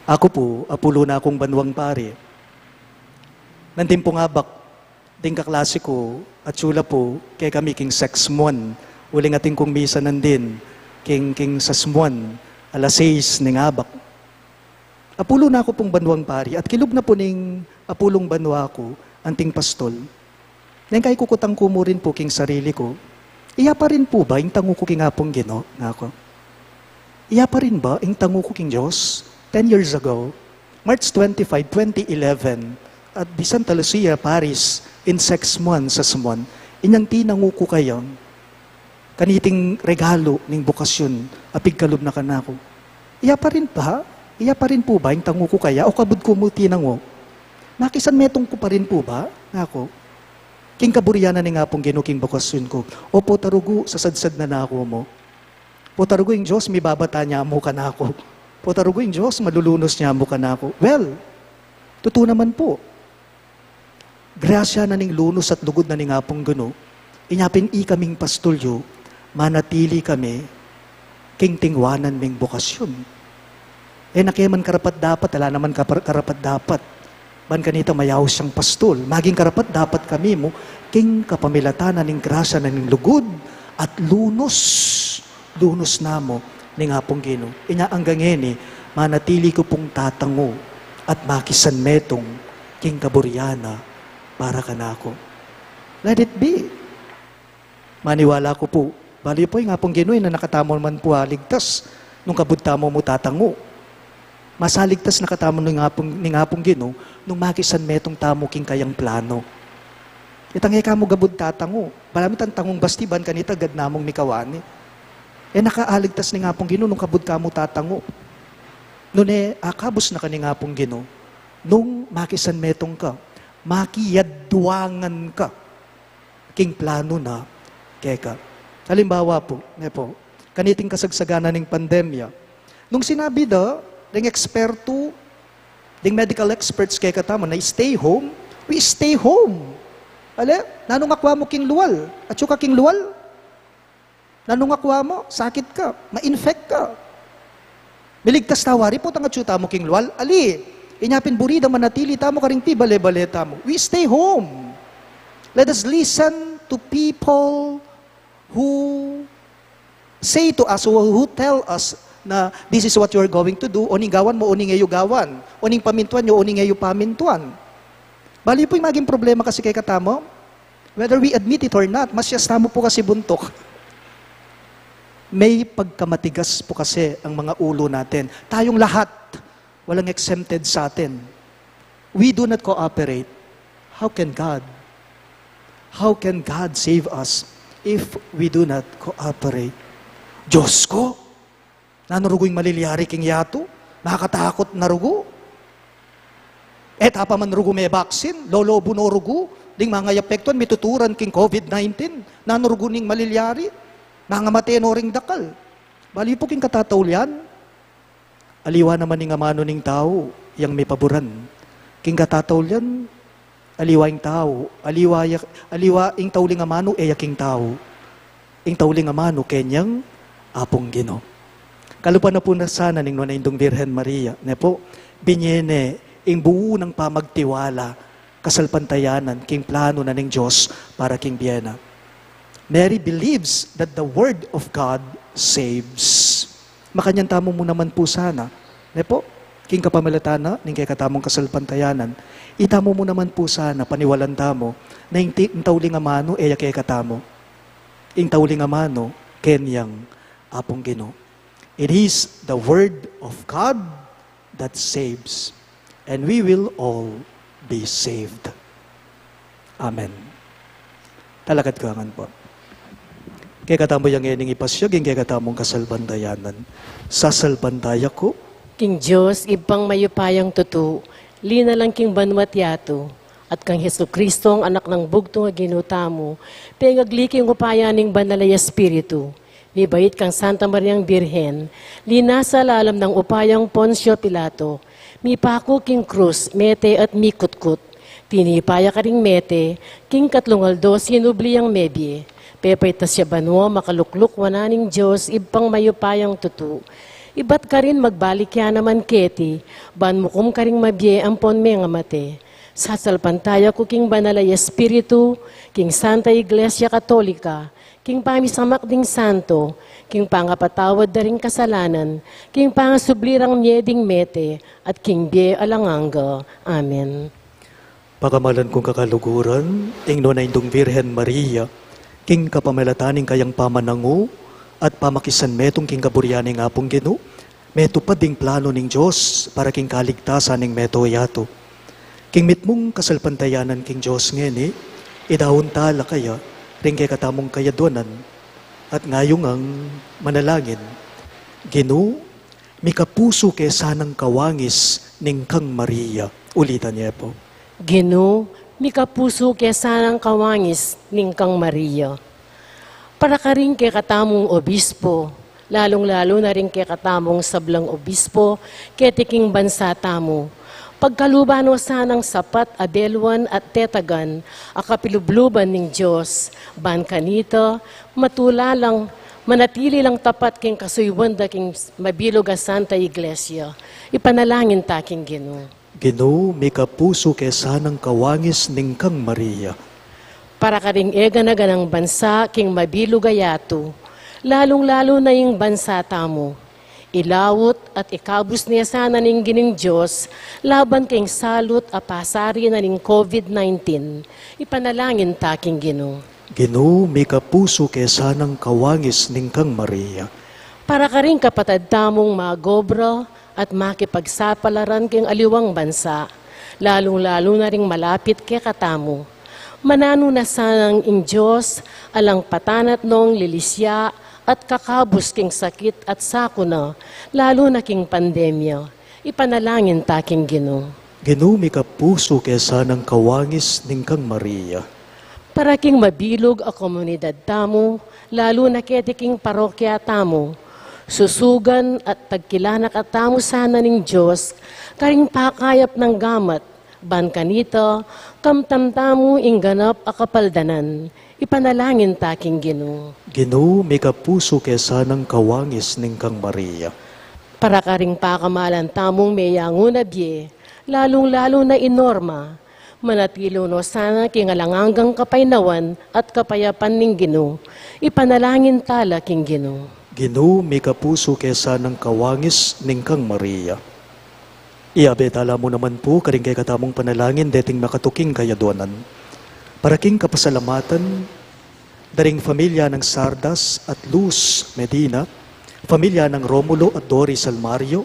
Aku pu, apulu na kung banwang pari. Nandin pung abak ding kaklase ku, atsu la pu kekami king sexmon. Uling atin kung misa nandin king, king sexmon, alas sais ning abak. Apulu na ku pung banwang pari, at kilub na pu ning apulung banwa ku anting pastol. Neng kaikukutang ku mu rin pu king sarili ku, iya pa rin pu ba ing tangu ku king Apung Ginu? Ngaku, iya pa rin ba ing tangu ku king Dios? Ten years ago, March twenty-five, twenty eleven, at di Santa Lucia Parish, in sexmon, sexmon, inyang tinangu ku kaya kaniting regalu ning bokasyun a pigkalub na kanaku. Iya pa rin ba? Iya pa rin pu ba ing tangu ku kaya o kabud ku mu tinangu? Makisanmetung ku pa rin pu ba? Ngaku, king kaburian na ning Apung Ginu king bokasyun ku. O pota rugu, sasadsad na naku mu. Pota rugu, ing Dios mibabata ne mu kanaku. Pota rugu, ing Dios malulunus ne mu kanaku. Well, tutu naman pu. Grasya na ning lunus at lugud na ning Apung Ginu, inya pin ikaming pastol yu, manatili kami king tinguanan ming bokasyun. E na ke man karapat-dapat, ala naman kapar-, karapat-dapat. Ban kanita mayaus yang pastul, maging karapat-dapat kami mu, king kapamilatan na ning grasya na ning lugud at lunus, lunus na mu, ning Apung Ginu. Inya anggang ngeni, manatili ku pung tatangu at makisanmetung king kaburian na para kanaku. Let it be. Maniwala ku pu, bali pu, ing Apung Ginu, ina na katamu man pu aligtas, nung kabud tamu mu tatangu. Masaligtas na katamu ning Apung, ning Apung Ginu, nung makisanmetung tamu king kayang plano. Itang e kamu kabud tatangu, balamu itang tangung basti ban kanita agad namung mikawani. E na ka aligtas ning Apung Ginu, nung kabud kamu tatangu. Nune, akabus na ka ning Apung Ginu, nung makisanmetung ka, makiyadwangan ka king plano na keka. Alimbawa pu, ne pu, kaniting kasagsagan na ning pandemya. Nung sinabi da, ding ekspertu, ding medical experts kekatamu na stay home, we stay home. Ale, nanung akwa mu king lual? Atyu ka king lual? Nanung akwa mu? Sakit ka, ma-infect ka. Miligtas ta wari pu, tang atyu tamu king lual? Ali, inya pin buri da manatili tamu karing pibale-bale tamu. We stay home. Let us listen to people who say to us, who, who tell us na this is what you are going to do, oning gawan mu, oning e yu gawan, oning pamintuan yu, oning e yu pamintuan. Bali pu, ing maging problema kasi kekatamu, whether we admit it or not, masyas tamu pu kasi buntuk. May pagkamatigas pu kasi ang mga ulo natin. Tayong lahat, walang exempted sa atin. We do not cooperate. How can God? How can God save us if we do not cooperate? Diyos ko, nanu rugu ing malilyari king yatu? Makatakut na rugu. E ta pa man rugu me-vaccine, lolobu no rugu ding mangayapektuan, mituturan king COVID nineteen. Nanu rugu ning malilyari? Mangamate no ring dakal. Bali pu, king katataulian, aliwa naman ing amanu ning tau yang mipaburan. King katataulian, aliwa ing tau, aliwa ya, aliwa ing tauling amanu, e ya king tau. Ing tauling amanu, kenyang Apung Ginu. Kalupa na pu na sana ning Nuan a Indung Birhen Maria, ne pu, binye ne ing buung pamagtiwala, kasalpantayanan king plano na ning Dios para king bie na. Mary believes that the word of God saves. Makanyan tamu mu naman pu sana, ne pu, king kapamilatan na ning kekatamung kasalpantayanan, itamu mu naman pu sana paniwalan tamu na ing ti-, ing tauling amanu e ya kekatamu. Ing tauling amanu, kenyang Apung Ginu. It is the word of God that saves, and we will all be saved. Amen. Talakad ka ngan pu. Kekatamu yang ngening ipasyag ing kekatamung kasalpantayanan. Sasalpantaya ku king Dios, Ibpang mayupayang tutu, linalang king banua't yatu, at kang Jesucristo, ing Anak nang bugtung a Ginu tamu, pengagli king upaya ning Banal a Espiritu, mibait kang Santa Mariang Birhen, linasa lalam nang upayang Poncio Pilato, mipaku king krus, mete at mikutkut. Tinipa ya karing mete, king katlung aldo sinubli yang mebie. Pepaitas ya banua, makalukluk wanan ning Dios, Ibpang mayupayang tutu. Ibat karin magbalik ya naman keti, ban mukum karing mabie ampon mengamate. Sasalpantaya ku king Banal a Espiritu, king Santa Iglesia Katolika, king pamisamak ding santo, king pangapatawad da ring kasalanan, king pangasubli rang mie ding mete, at king bie alang angga. Amen. Pakamalan kung kakaluguran, ing Nuan a Indung Birhen Maria, king kapamilatan ning kayang pamanangu at pamakisanmetung king kaburian ning Apung Ginu, metupad ding plano ning Dios para king kaligtasan ning meto yatu. King mitmung kasalpantayanan king Dios ngeni, idaun tala kaya ring kekatamung kayadwanan, at ngayung manalangin. Ginu, mikapusu ke sanang kawangis ning kang Maria. Ulitan ye pu. Ginu, mikapusu ke sanang kawangis ning kang Maria. Para karing kekatamung obispo, lalung-lalu na ring kekatamung sablang obispo, keti king bansa tamu. Pagkaluban no sanang sapat a beluan at tetagan a kapilubluban ning Dios, ban kanita, matula lang, manatili lang tapat king kasuyuan da king mabilug a Santa Iglesia. Ipanalangin ta king Ginu. Ginu, mikapusu ke sanang kawangis ning kang Maria. Para karing e gana-ganang bansa king mabilug a yatu, lalung-lalu na ing bansa tamu. Ilaut at ikabus ne sana ning Ginung Dios laban king salut a pasari na ning COVID nineteen. Ipanalangin ta king Ginu. Ginu, mikapusu ke sanang kawangis ning kang Maria. Para karing kapatad tamung magobra at makipagsapalaran king aliwang bansa, lalung-lalu na ring malapit kekatamu. Mananu na sanang ing Dios alang patanat nong lilisya at kakabus king sakit at sakuna, lalu na king pandemya. Ipanalangin ta king Ginu. Ginu, mikapusu ke sanang kawangis ning kang Maria. Para king mabilug a komunidad tamu, lalu na keti king parokya tamu, susugan at pagkilanakan tamu sana ning Dios karing pakayap nang gamat, ban kanita kamtan tamu ing ganap a kapaldanan. Ipanalangin ta king Ginu. Ginu, mikapusu ke sanang kawangis ning kang Maria. Para karing pakamalan tamung meyangu na bie, lalung-lalu na i Norma, manatili no sana king alang anggang kapaynawan at kapayapan ning Ginu. Ipanalangin ta la king Ginu. Ginu, mikapusu ke sanang kawangis ning kang Maria. Iabe ta la mu naman pu karing kekatamung panalangin deting makatuking kayadwanan. Para king kapasalamatan da ring familia nang Sardas at Luz Medina, familia nang Romulo at Doris Almario,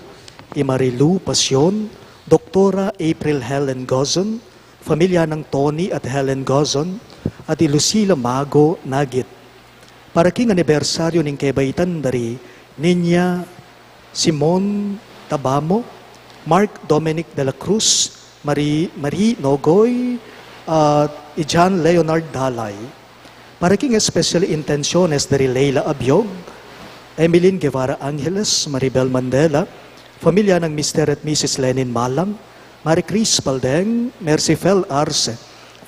i Marilu Pasion, Doktora April Helen Gozon, familia nang Tony at Helen Gozon, at i Lucila Mago Nagit. Para king anibersaryu ning kebaitan da ri Niña Simon Tabamo, Mark Dominic de la Cruz, Marie, Marie Nogoy, at i John Leonard Dalay. Para king especial intenciones da ri Leila Abiog, Emeline Guevara Angeles, Maribel Mandela, familia nang Mister at Missus Lenin Malang, Marie Chris Paldeng, Mercifel Arce,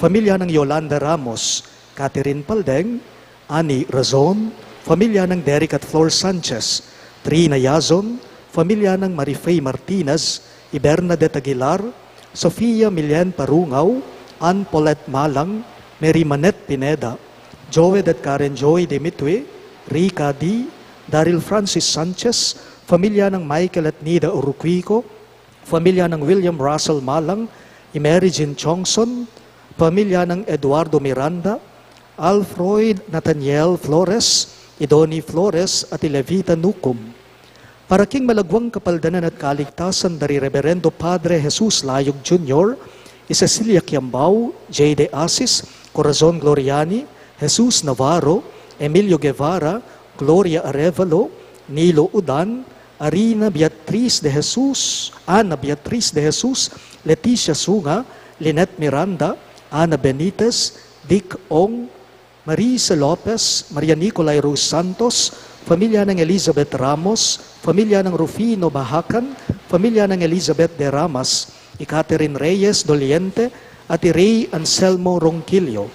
familia nang Yolanda Ramos, Catherine Paldeng, Annie Razon, familia nang Derek at Flor Sanchez, Trina Yazon, familia nang Marifay Martinez, i Bernadette Aguilar, Sofia Milian Parungaw, Ann Paulette Malang, Mary Manette Pineda, Joed at Karen Joy Dimitri, Rica D, Daryl Francis Sanchez, familia nang Michael at Nida Uruquico, familia nang William Russell Malang, i Mary Jean Chongson, familia nang Eduardo Miranda, Alfroid Nathaniel Flores, i Donnie Flores, at i Levita Nucum. Para king malagwang kapaldanan at kaligtasan da ri Reberendo Padre Jesus Layog Junior, i Cecilia Kiambao, J. de Asis, Corazon Gloriani, Jesus Navarro, Emilio Guevara, Gloria Arevalo, Nilo Udan, Arina Beatriz de Jesus, Ana Beatriz de Jesus, Leticia Sunga, Lynette Miranda, Ana Benitez, Dick Ong, Marisa Lopez, Maria Nicolai Rose Santos, familia nang Elizabeth Ramos, familia nang Rufino Bahacan, familia nang Elizabeth de Ramas, i Catherine Reyes Doliente, at i Rey Anselmo Ronquillo.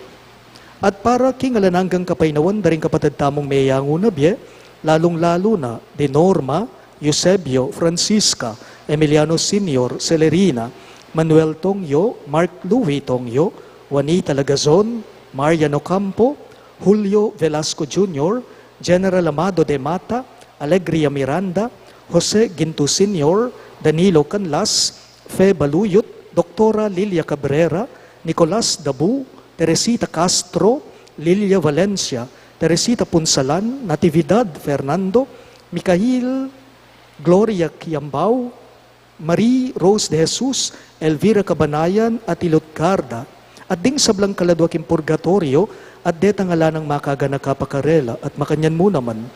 At para king alang anggang kapaynawan da ring kapatad tamung meyangu na bie, lalung-lalu na di Norma, Eusebio, Francisca, Emiliano Senior, Celerina, Manuel Tongyo, Mark Louis Tongyo, Juanita Lagazon, Marian Ocampo, Julio Velasco Junior, General Amado de Mata, Alegria Miranda, Jose Ginto Senior, Danilo Canlas, Fe Baluyot, Doktora Lilia Cabrera, Nicolas Dabu, Teresita Castro, Lilia Valencia, Teresita Punsalan, Natividad Fernando, Mikhail Gloria Kiambao, Marie Rose de Jesus, Elvira Cabanayan, at i Lutgarda, at ding sablang kaladua king purgatorio, at detang ala nang makaganaka pa karela, at makanyan mu naman,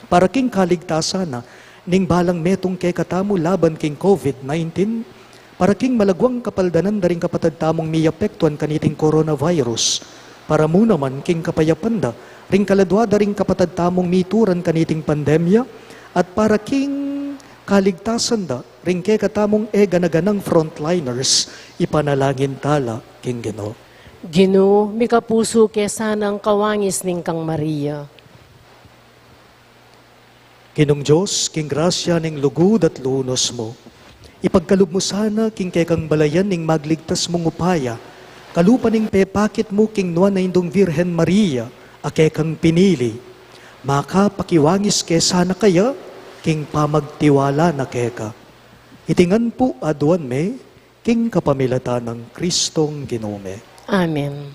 para king kaligtasan na ning balang metung kekatamu laban king COVID nineteen, para king malagwang kapaldanan da ring kapatad tamung miapektuan kaniting coronavirus, para mu naman king kapayapan da ring kaladua da ring kapatad tamung mituran kaniting pandemya, at para king kaligtasan da ring kekatamung e gana-ganang frontliners, ipanalangin ta la king Ginu. Ginu, mikapusu ke sanang kawangis ning kang Maria. Ginung Dios, king grasya ning lugud at lunus mu, Ipagkalub mu sana king kekang balayan ning magligtas mung upaya, kalupa ning pepakit mu king Nuan a Indung Virgen Maria, a kekang pinili. Makapakiwangis ke sana kaya king pamagtiwala na keka. Iti ngan pu aduan mi king kapamilatan nang Kristong Ginu mi. Amen.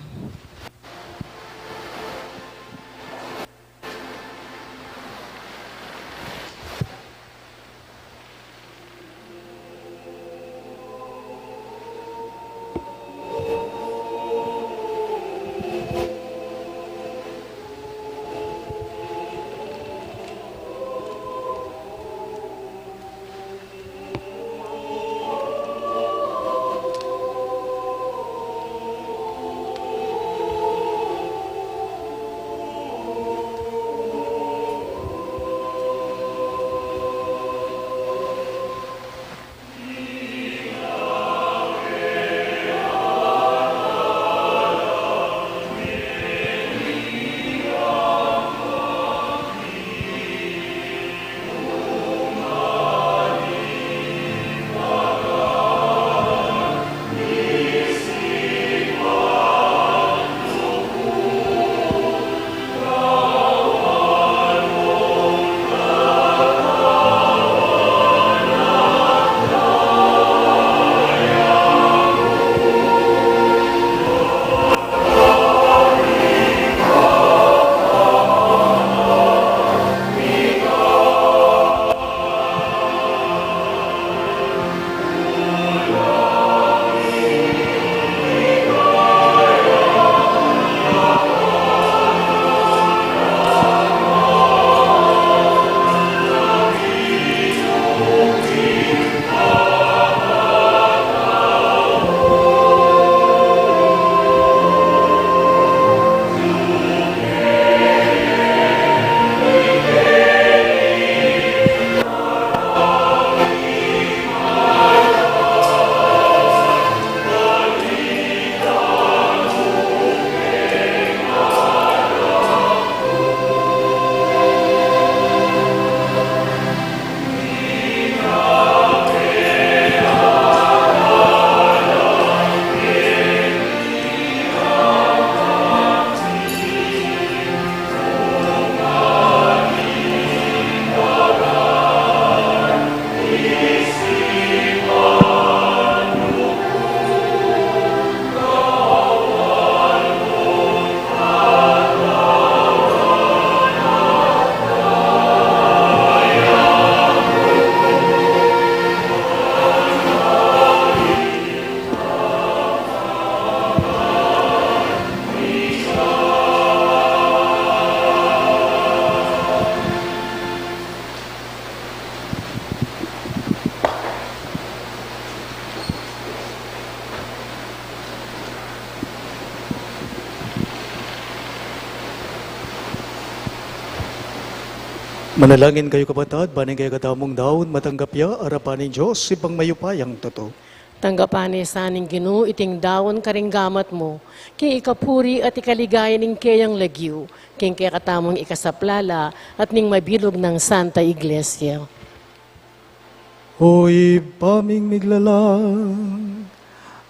Manalangin kayu, kapatad, ban ing kekatamung daun matanggap ya arapan ning Dios Ibpang mayupayang tutu. Tanggapan na sa ning Ginu iting daun karing gamat mu, king ikapuri at ikaligaya ning keyang lagyu, king kekatamung ikasaplala at ning mabilug nang Santa Iglesia. O Ibpa ming miglalang,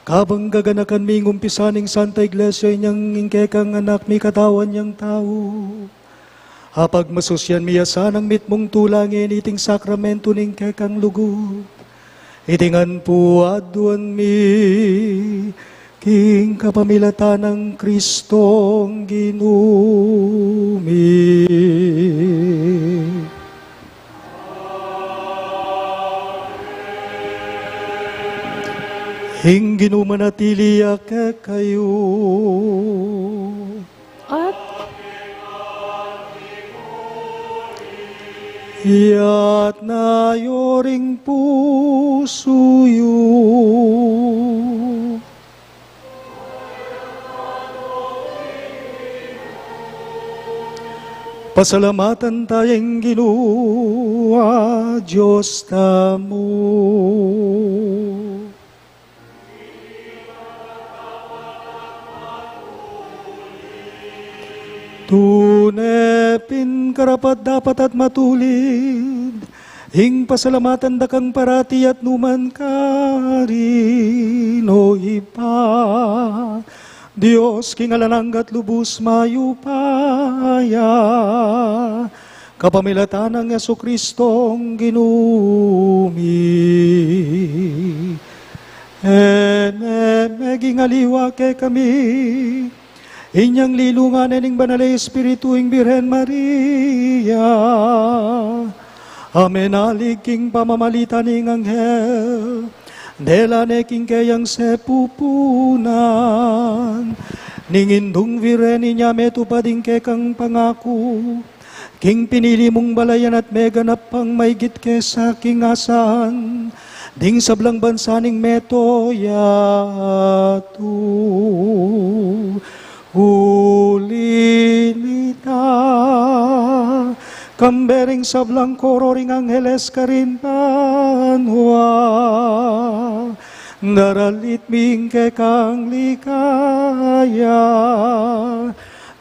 kabang gaganakan mi ing umpisa ning Santa Iglesia inyang ing kekang Anak mi katawan yang tau, apagmasusyan mi ya sanang mitmung tula ngeni iting sakramento ning kekang lugud. Iti ngan pu aduan mi king kapamilatan nang Kristong Ginu mi. Ing Ginu manatili ya kekayu. At iyatas yu ring pusu yu. Pasalamatan taya ing Ginu a Dios tamu. Tune pin karapat-dapat at matulid Ing pasalamatan da kang parati at nukarin man, O Ibpa, Dios king alang angga at lubus mayupaya, kapamilatan nang Jesucristong Ginu mi. Ene, meging aliwa kekami inyang linungan ne ning Banal a Espiritu ing Birhen Maria, a menalig king pamamalit ning anghel, dela ne king keyang sepupunan ning Indung Birhen, inya metupad ing kekang pangaku, king pinili mung balayan at meganap pang maigit kesa king asahan ding sablang bansa ning metoya tu. Uli nita, kambe ring sablang koro ring angheles karin banua, daralit mi ing kekang ligaya,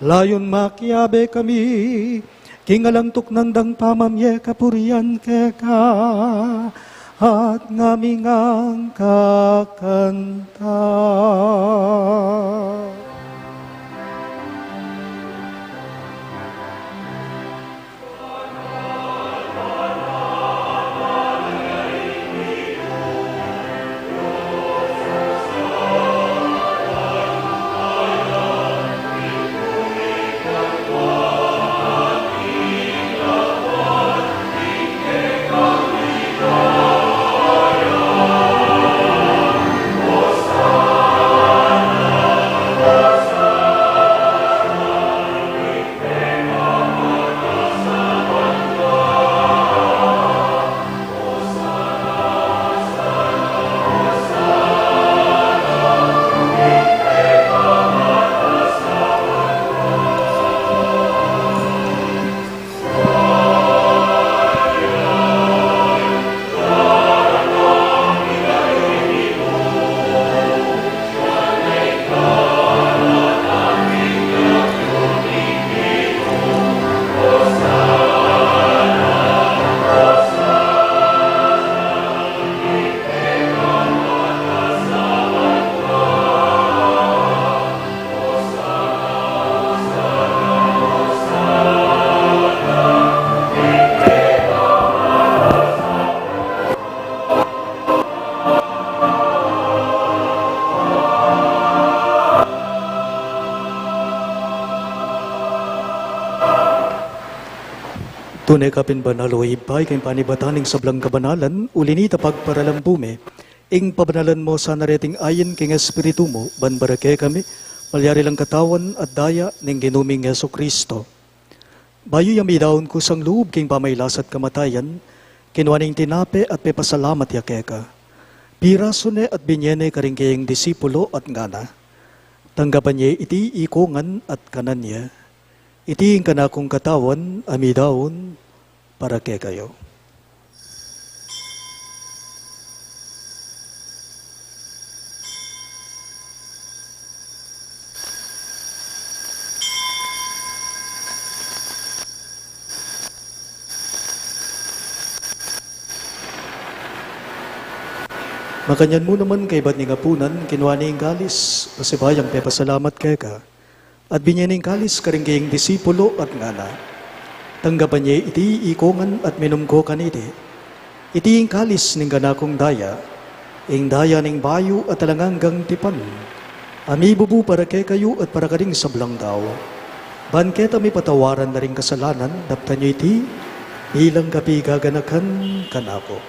layun makiabe kami king alang tuknang dang pamamie kapurian keka, at ngaming kakanta. Tune ka pin banal, o Ibpa, ika ing panibatan ning sablang kabanalan, uli na nita pagparalan mu me ing pabanalan mu sana reting ain king Espiritu mu, ban para kekami malyari lang katawan at daya ning Ginu ming Jesucristo. Bayu ya midaun kusang lub king pamailas at kamatayan, kinua ne ing tinape at pepasalamat ya keka. Pirasu ne at binie ne karing keyang disipulo at ngana: Tanggapan ye iti ikongan at kanan ye. Iti ing kanakung katawan a midaun para kekayu. Makanyan mu naman kaybat ning apunan, kinua ne ing kalis, pasibayu yang pepasalamat keka, at binie ne ing kalis karing keyang disipulo at ngana: Tanggapan ye iti ikongan at minum ko kaniti. Iti ing kalis ning kanakung daya, ing daya ning bayu at alang anggang tipan, a mibubu para kekayu at para karing sablang tau. Ban keta mipatawaran la ring kasalanan, daptan yu iti bilang kapigaganakan kanaku.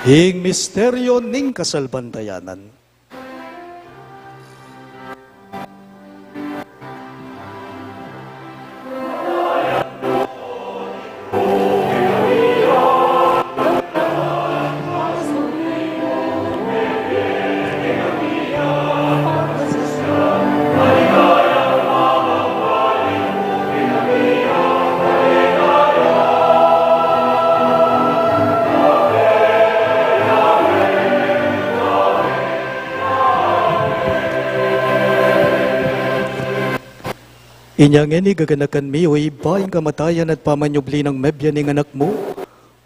Ing misteryu ning kasalpantayanan. Inya ngeni gaganakan mi, o Ibpa, ing kamatayan at pamanyubli nang mebie ning Anak mu,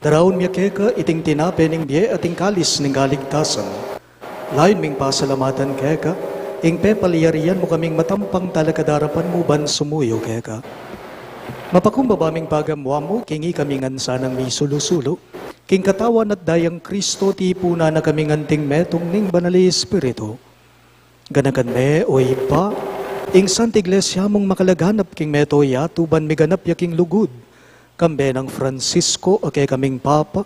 daraun mi keka iting tinape ning bie at ing kalis ning kaligtasan. Layun ming pasalamatan keka ing pepalyarian mu kaming matampang talakad king arapan mu ban sumuyu keka. Mapakumbaba ming pagamuan mu king ikami ngan sanang misulu-sulu king katawan at dayang Kristo, tipunan na kaming anting metung ning Banal a Espiritu. Ganakan me, o Ibpa, ing Santa Iglesia mung makalaganap king mabilug a yatu ban miganap ya king lugud, kambe nang Francisco a kekaming Papa,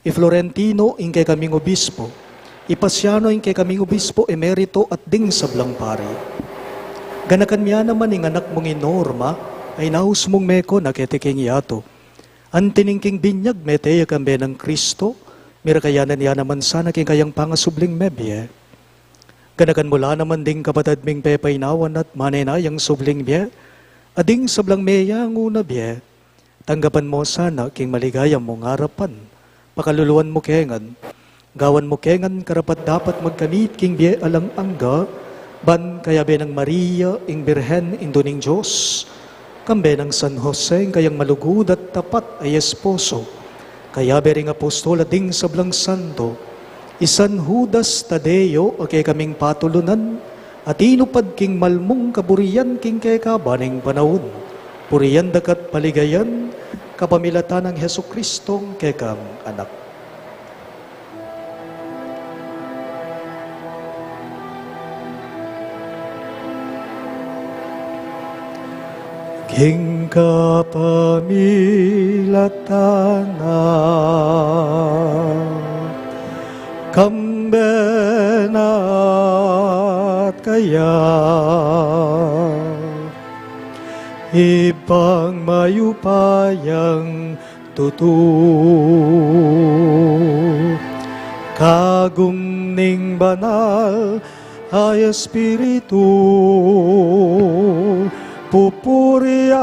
i Florentino ing kekaming Obispo, i Pasiano ing kekaming Obispo Emerito at ding sablang pari. Ganakan me naman ing anak mung i Norma a inaus mung meko na keti king yatu. Anti ning king binyag mete ya kambe nang Kristo, mirakayanan ya naman sana king kayang pangasubling mebie. Ganakan mu la naman ding kapatad ming pepainawan at manenayang subling bie, at ding sablang meyangu na bie. Tanggapan mu sana king maligaya mung arapan, pakaluluan mu ke ngan, gawan mu ke ngan karapat-dapat magkamit king bie alang angga, ban kayabe nang Maria ing Birhen, Indu ning Dios, kambe nang San Jose ing kayang malugud at tapat a esposo, kayabe ring apostol at ding sablang santo, i San Judas Tadeo a kekaming patulunan, a tinupad king mal mung kaburian king kekaba ning panaun. Purian da ka at paligayan kapamilatan nang Jesucristong kekang Anak. King kapamilatan na, kambe na at kaya, Ibpang mayupayang tutu, kagum ning Banal a Espiritu, pupurian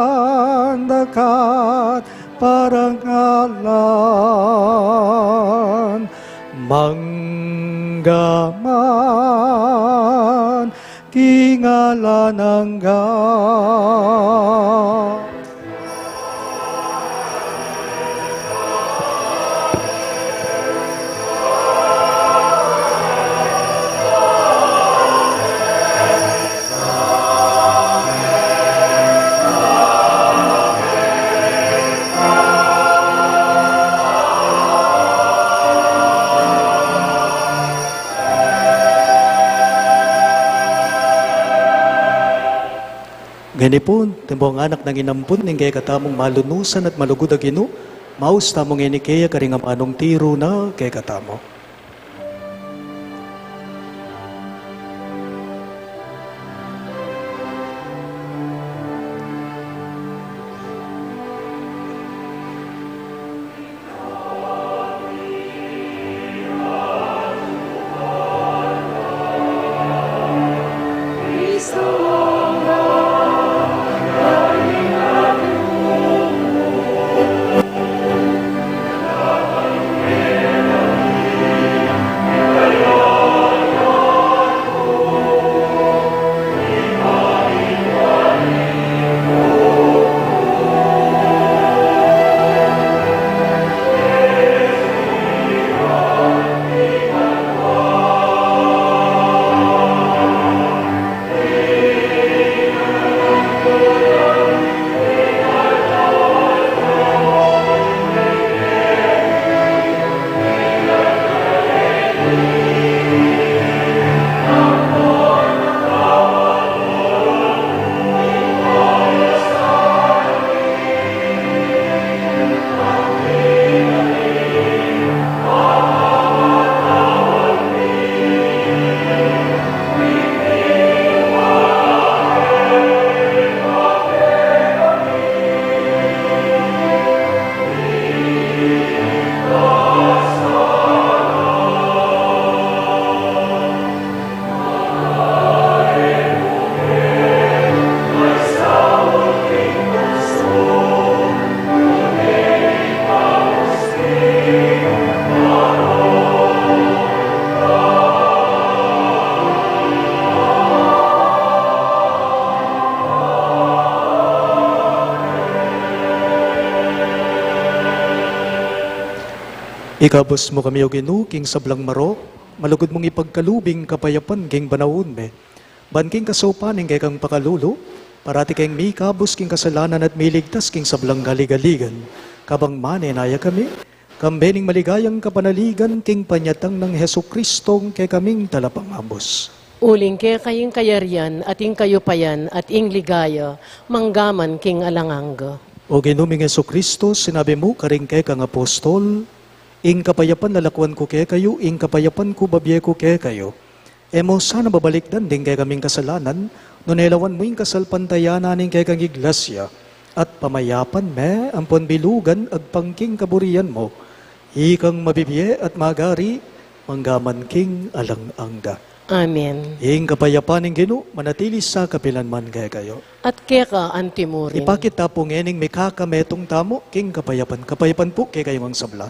da ka at parangalan, mangga man king alang angga. Ngeni pu, timpu ngan nang inampun ning kekatamung malunusan at malugud a Ginu, maus tamu ngeni kaya karing amanung tiru na kekatamu. Ikabus mu kami, O Ginu, king sablang marok, malugud mung ipagkalub ing kapayapan king panaun mi. Ban king kasaupan ning kekang pakalulu, parati keng mikabus king kasalanan at miligtas king sablang kaligaligan. Kabang manenaya kami, kambe ning maligayang kapanaligan king panyatang nang Jesucristong kekaming Talapangabus. Uling keka ing kayarian at ing kayupayan at ing ligaya, manggaman king alang angga. O Ginu ming Jesucristo, sinabi mu karing kekang apostol, ing kapayapan lalakuan ku kekayu, ing kapayapan ku babie ku kekayu. E mu sana babalikdan ding kekaming kasalanan, nune lawan mu ing kasalpantayanan ning kekang iglesia, at pamayapan me ampon bilugan agpang king kaburian mu. Ikang mabibie at magari, manggaman king alang angga. Amen. Ing kapayapan ning Ginu, manatili sa kapilan man kekayu. At keka antimurin. Ipakit ta pu ngening mikakametung tamu king kapayapan. Kapayapan pu kekayu ngang sabla.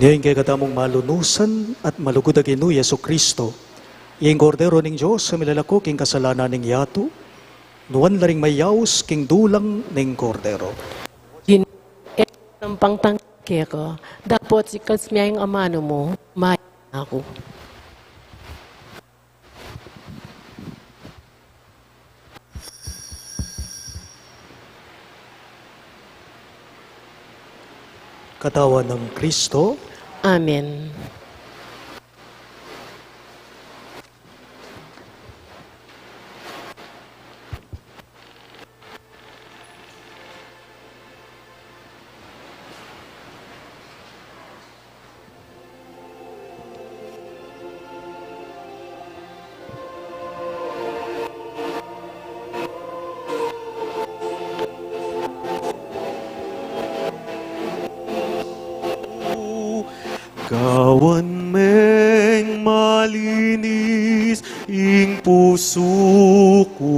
Ing kekatamung malunusan at malugud a Ginu Jesucristo, ing Kordero ning Dios a milalako king kasalanan ning yatu, nuan la ring mayaus king dulang ning Kordero. Ginu, e ku nampang tanggap keka, dapot sikasmya ing amanu mu, maya na ku. Katawan nang Kristo. Amen. Gawan meng malinis ing pusu ku,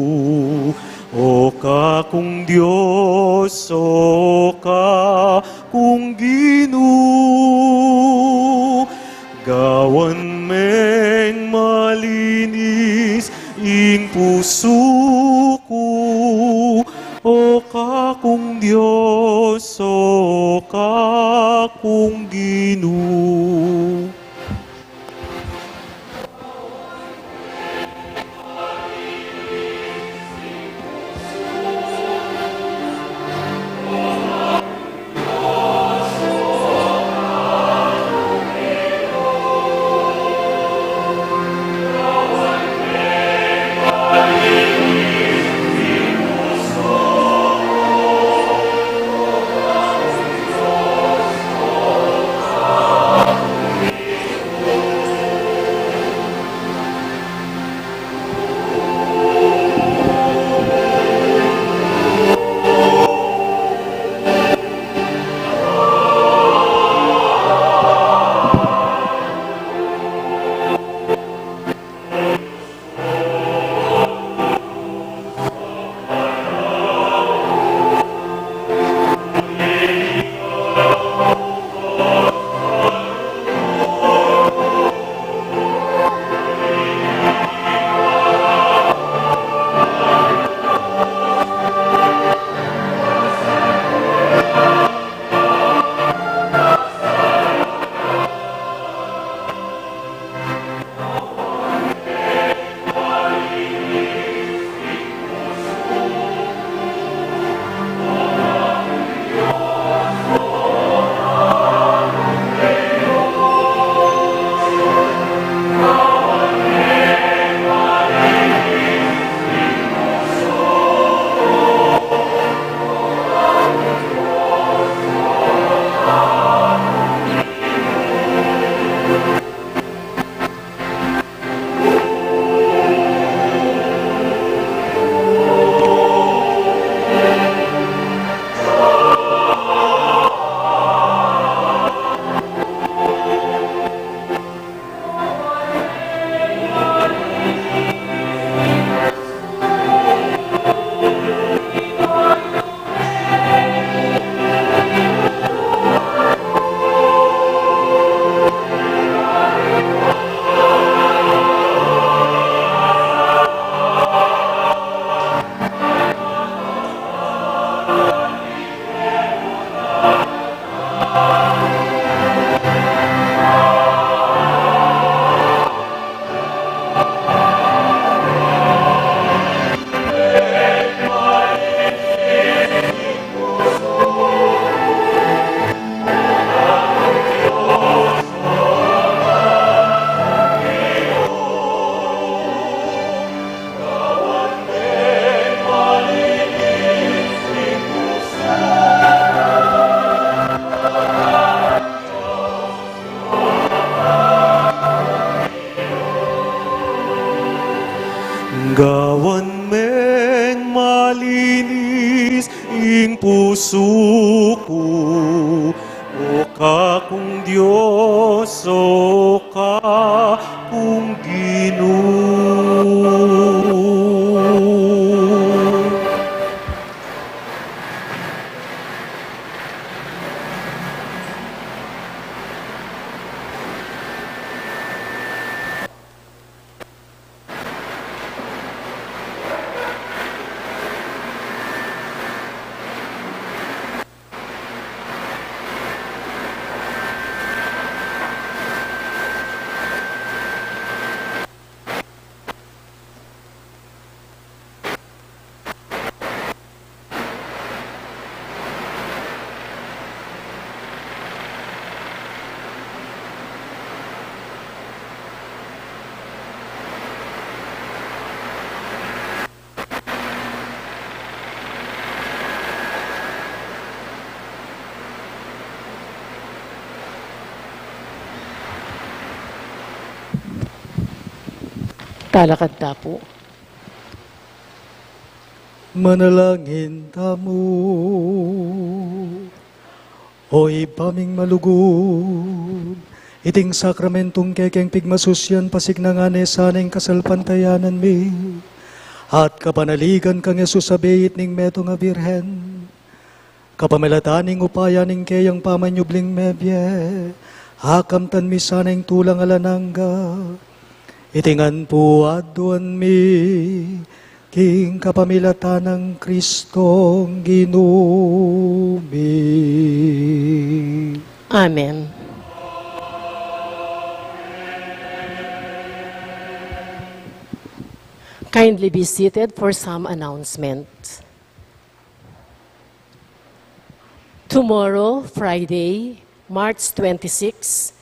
O kakung Dios, O kakung Ginu. Gawan meng malinis ing pusu ku, O kakung Dios, O kakung Ginu. ing pusu ku, o Kakung Dios, o Kakung Ginu. Talakad ta pu. Manalangin tamu. O Ibpa ming malugud, iting sakramentung kekeng pigmasusyan, pasiknangan ne sana ing kasalpantayanan mi at kapanaligan kang Jesus a beit ning metung a Birhen. Kapamilatan ning upaya ning keyang pamanyubling mebie, akamtan mi sana ing tulang alang angga. Iti ngan pu aduan mi king kapamilatan nang Kristong Ginu mi. Amen. Kindly be seated for some announcements. Tomorrow, Friday, March twenty-six,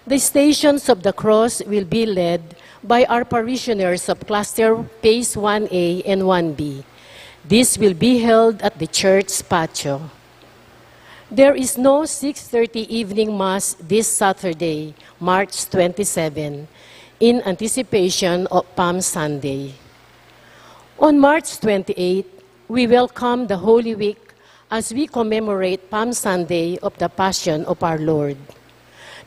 the Stations of the Cross will be led by our parishioners of Cluster Phase one A and one B. This will be held at the church patio. There is no six thirty evening mass this Saturday, March twenty-seven, in anticipation of Palm Sunday. On March twenty-eight, we welcome the Holy Week as we commemorate Palm Sunday of the Passion of our Lord.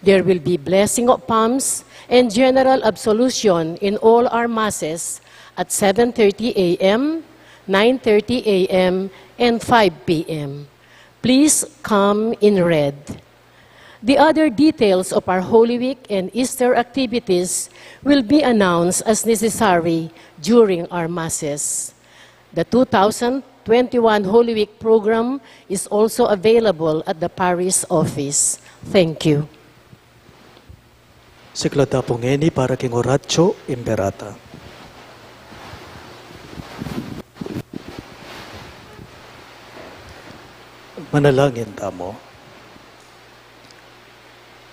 There will be blessing of palms and general absolution in all our masses at seven thirty A M, nine thirty A M, and five P M. Please come in red. The other details of our Holy Week and Easter activities will be announced as necessary during our masses. The two thousand twenty-one Holy Week program is also available at the parish office. Thank you. Siklaud ta pu ngeni para king Oratio Imperata. Manalangin tamu.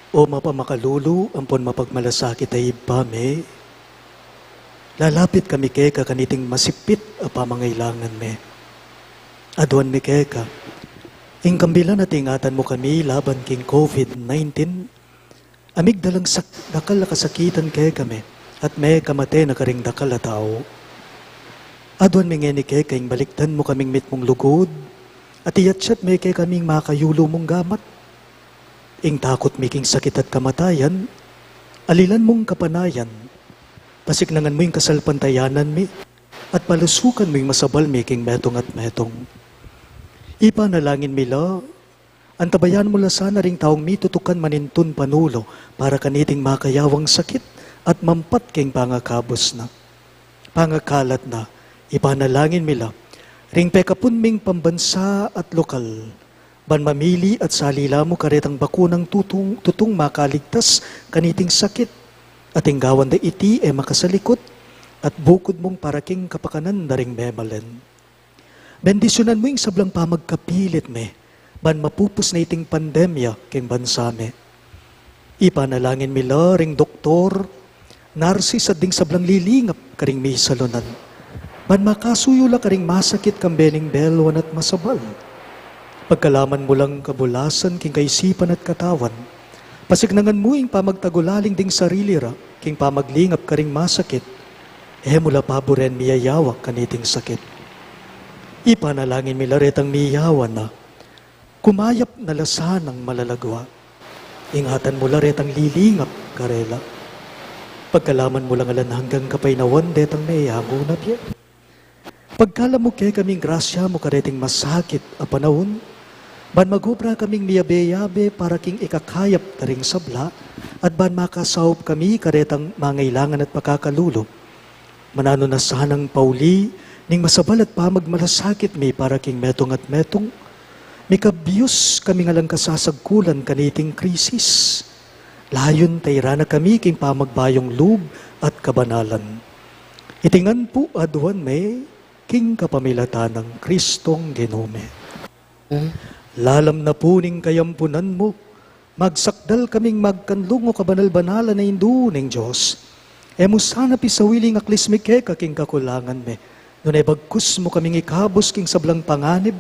O mapamakalulu ampon mapagmalasakit a Ibpa mi, lalapit kami keka kaniting masipit a pamangailangan mi. Aduan mi keka ing kambilan at ingatan mu kami laban king COVID nineteen, a migdalang sak-, dakal a kasakitan kekami, at mekamate na karing dakal a tau. Aduan mi ngeni keka ing balikdan mu kaming mitmung lugud, at iyatyat me kekaming makayulu mung gamat. Ing takut mi king sakit at kamatayan, alilan mung kapanayan, pasiknangan mu ing kasalpantayanan mi, at palusukan mu ing masabal mi king metung at metung. Ipanalangin mi la, antabayan mu la sana ring taung mitutukan manintun panulu para kaniting makayawang sakit at mampat king pangakabus na. Pangakalat na, ipanalangin mi la ring pekapun ming pambansa at lokal, ban mamili at salila mu karetang bakunang tutung, tutung makaligtas kaniting sakit, at ing gawan da iti e makasalikut, at bukud mung para king kapakanan da ring memalen. Bendisyunan mu ing sablang pamagkapilit mi, ban mapupus na iting pandemya king bansa mi. Ipanalangin mi la ring doktor, narsis at ding sablang lilingap karing misalunan, ban makasuyu la karing masakit kambe ning belwan at masabal. Pagkalaman mu lang kabulasan king kaisipan at katawan, pasiknangan mu ing pamagtagulaling ding sarili ra king pamaglingap karing masakit. E mu la paburen miyayawak kaniting sakit. Ipanalangin mi la retang miyawan na, kumayap na la sanang malalagwa. Ingatan mu la retang lilingap karela. Pagkalaman mu lang alang anggang kapaynawan detang meyangu na bie. Pagkalub mu kekaming grasya mu kareting masakit a panaun, ban magobra kaming miyabe-yabe para king ikakayap da ring sabla, at ban makasaup kami karetang mangailangan at pakakalulu. Mananu na sanang pauli ning masabal at pamagmalasakit mi para king metung at metung, mikabius kaming alang kasasagkulan kaniting krisis. Layun tairan na kami king pamagbayung lub at kabanalan. Iti ngan pu aduan mi king kapamilatan nang Kristong Ginu mi. Lalam na pu ning kayampunan mu, magsakdal kaming magkanlung, o kabanal-banalan a Indu ning Dios. E mu sana pisawili ing aklis mi keka king kakulangan mi, nune bagkus mu kaming ikabus king sablang panganib,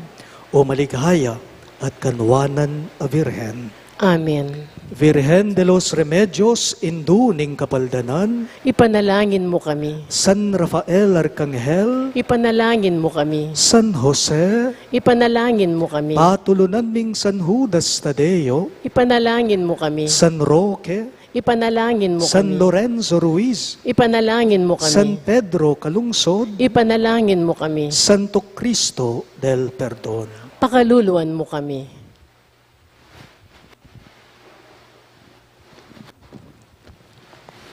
o maligaya at kanwanan a Virgen. Amen. Virgen de los Remedios, Indu ning Kapaldanan. Ipanalangin mu kami. San Rafael Arkanghel. Ipanalangin mu kami. San Jose. Ipanalangin mu kami. Patulunan ming San Judas Tadeo. Ipanalangin mu kami. San Roque. Ipanalangin mu San kami. Lorenzo Ruiz. Ipanalangin mu kami. San Pedro Calungsod. Ipanalangin mu kami. Santo Cristo del Perdon. Pakaluluan mu kami.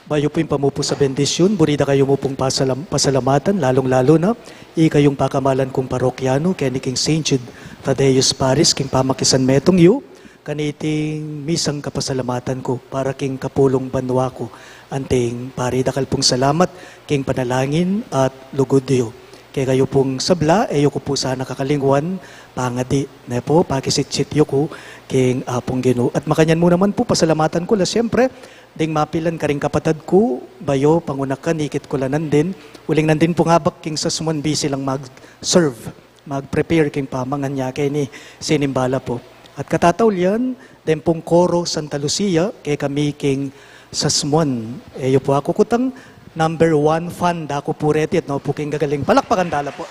Bayu pu ing pamupus a bendisyun, buri da kayu mu pung pasalam-, pasalamatan, lalung-lalu na ikayung pakamalan kung parokyanu keni king Saint Jude Thaddeus Parish, king pamakisanmetung yu kaniting misang kapasalamatan ku para king kapulung banua ku. Anting pari, dakal pung salamat king panalangin at lugud yu. Kekayu pung sabla, e yu ku pu sana kakalingwan pangadi, ne pu, pakisitsit yu ku king Apung Ginu. At makanyan mu naman pu, pasalamatan ku la, siyempre, ding mapilan karing kapatad ku, bayu, pangunakan, ikit ku la nandin, uling nandin pung abak king sasmuan, busy lang mag-serve, mag-prepare king pamangan ya keni, sinimbala pu. At katataulian, den pung Koro Santa Lucia, kekami king sasmuan. E yu pu aku kutang, number one fan da ku pu reti, at no pu king gagaling. Palakpakan da la pu.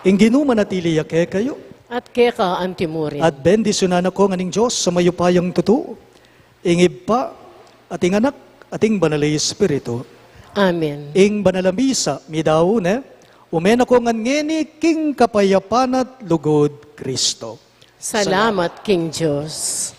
Ing Ginu manatili ya kekayu. At keka antimurin. At bendisyunan na ko ngan ning Dios a mayupayang tutu, ing Ibpa, at ing Anak, at ing Banal a Espiritu. Amen. Ing banal a misa, midaun ne, ume na ko ngan ngeni king kapayapan at lugud Kristo. Salamat king Dios.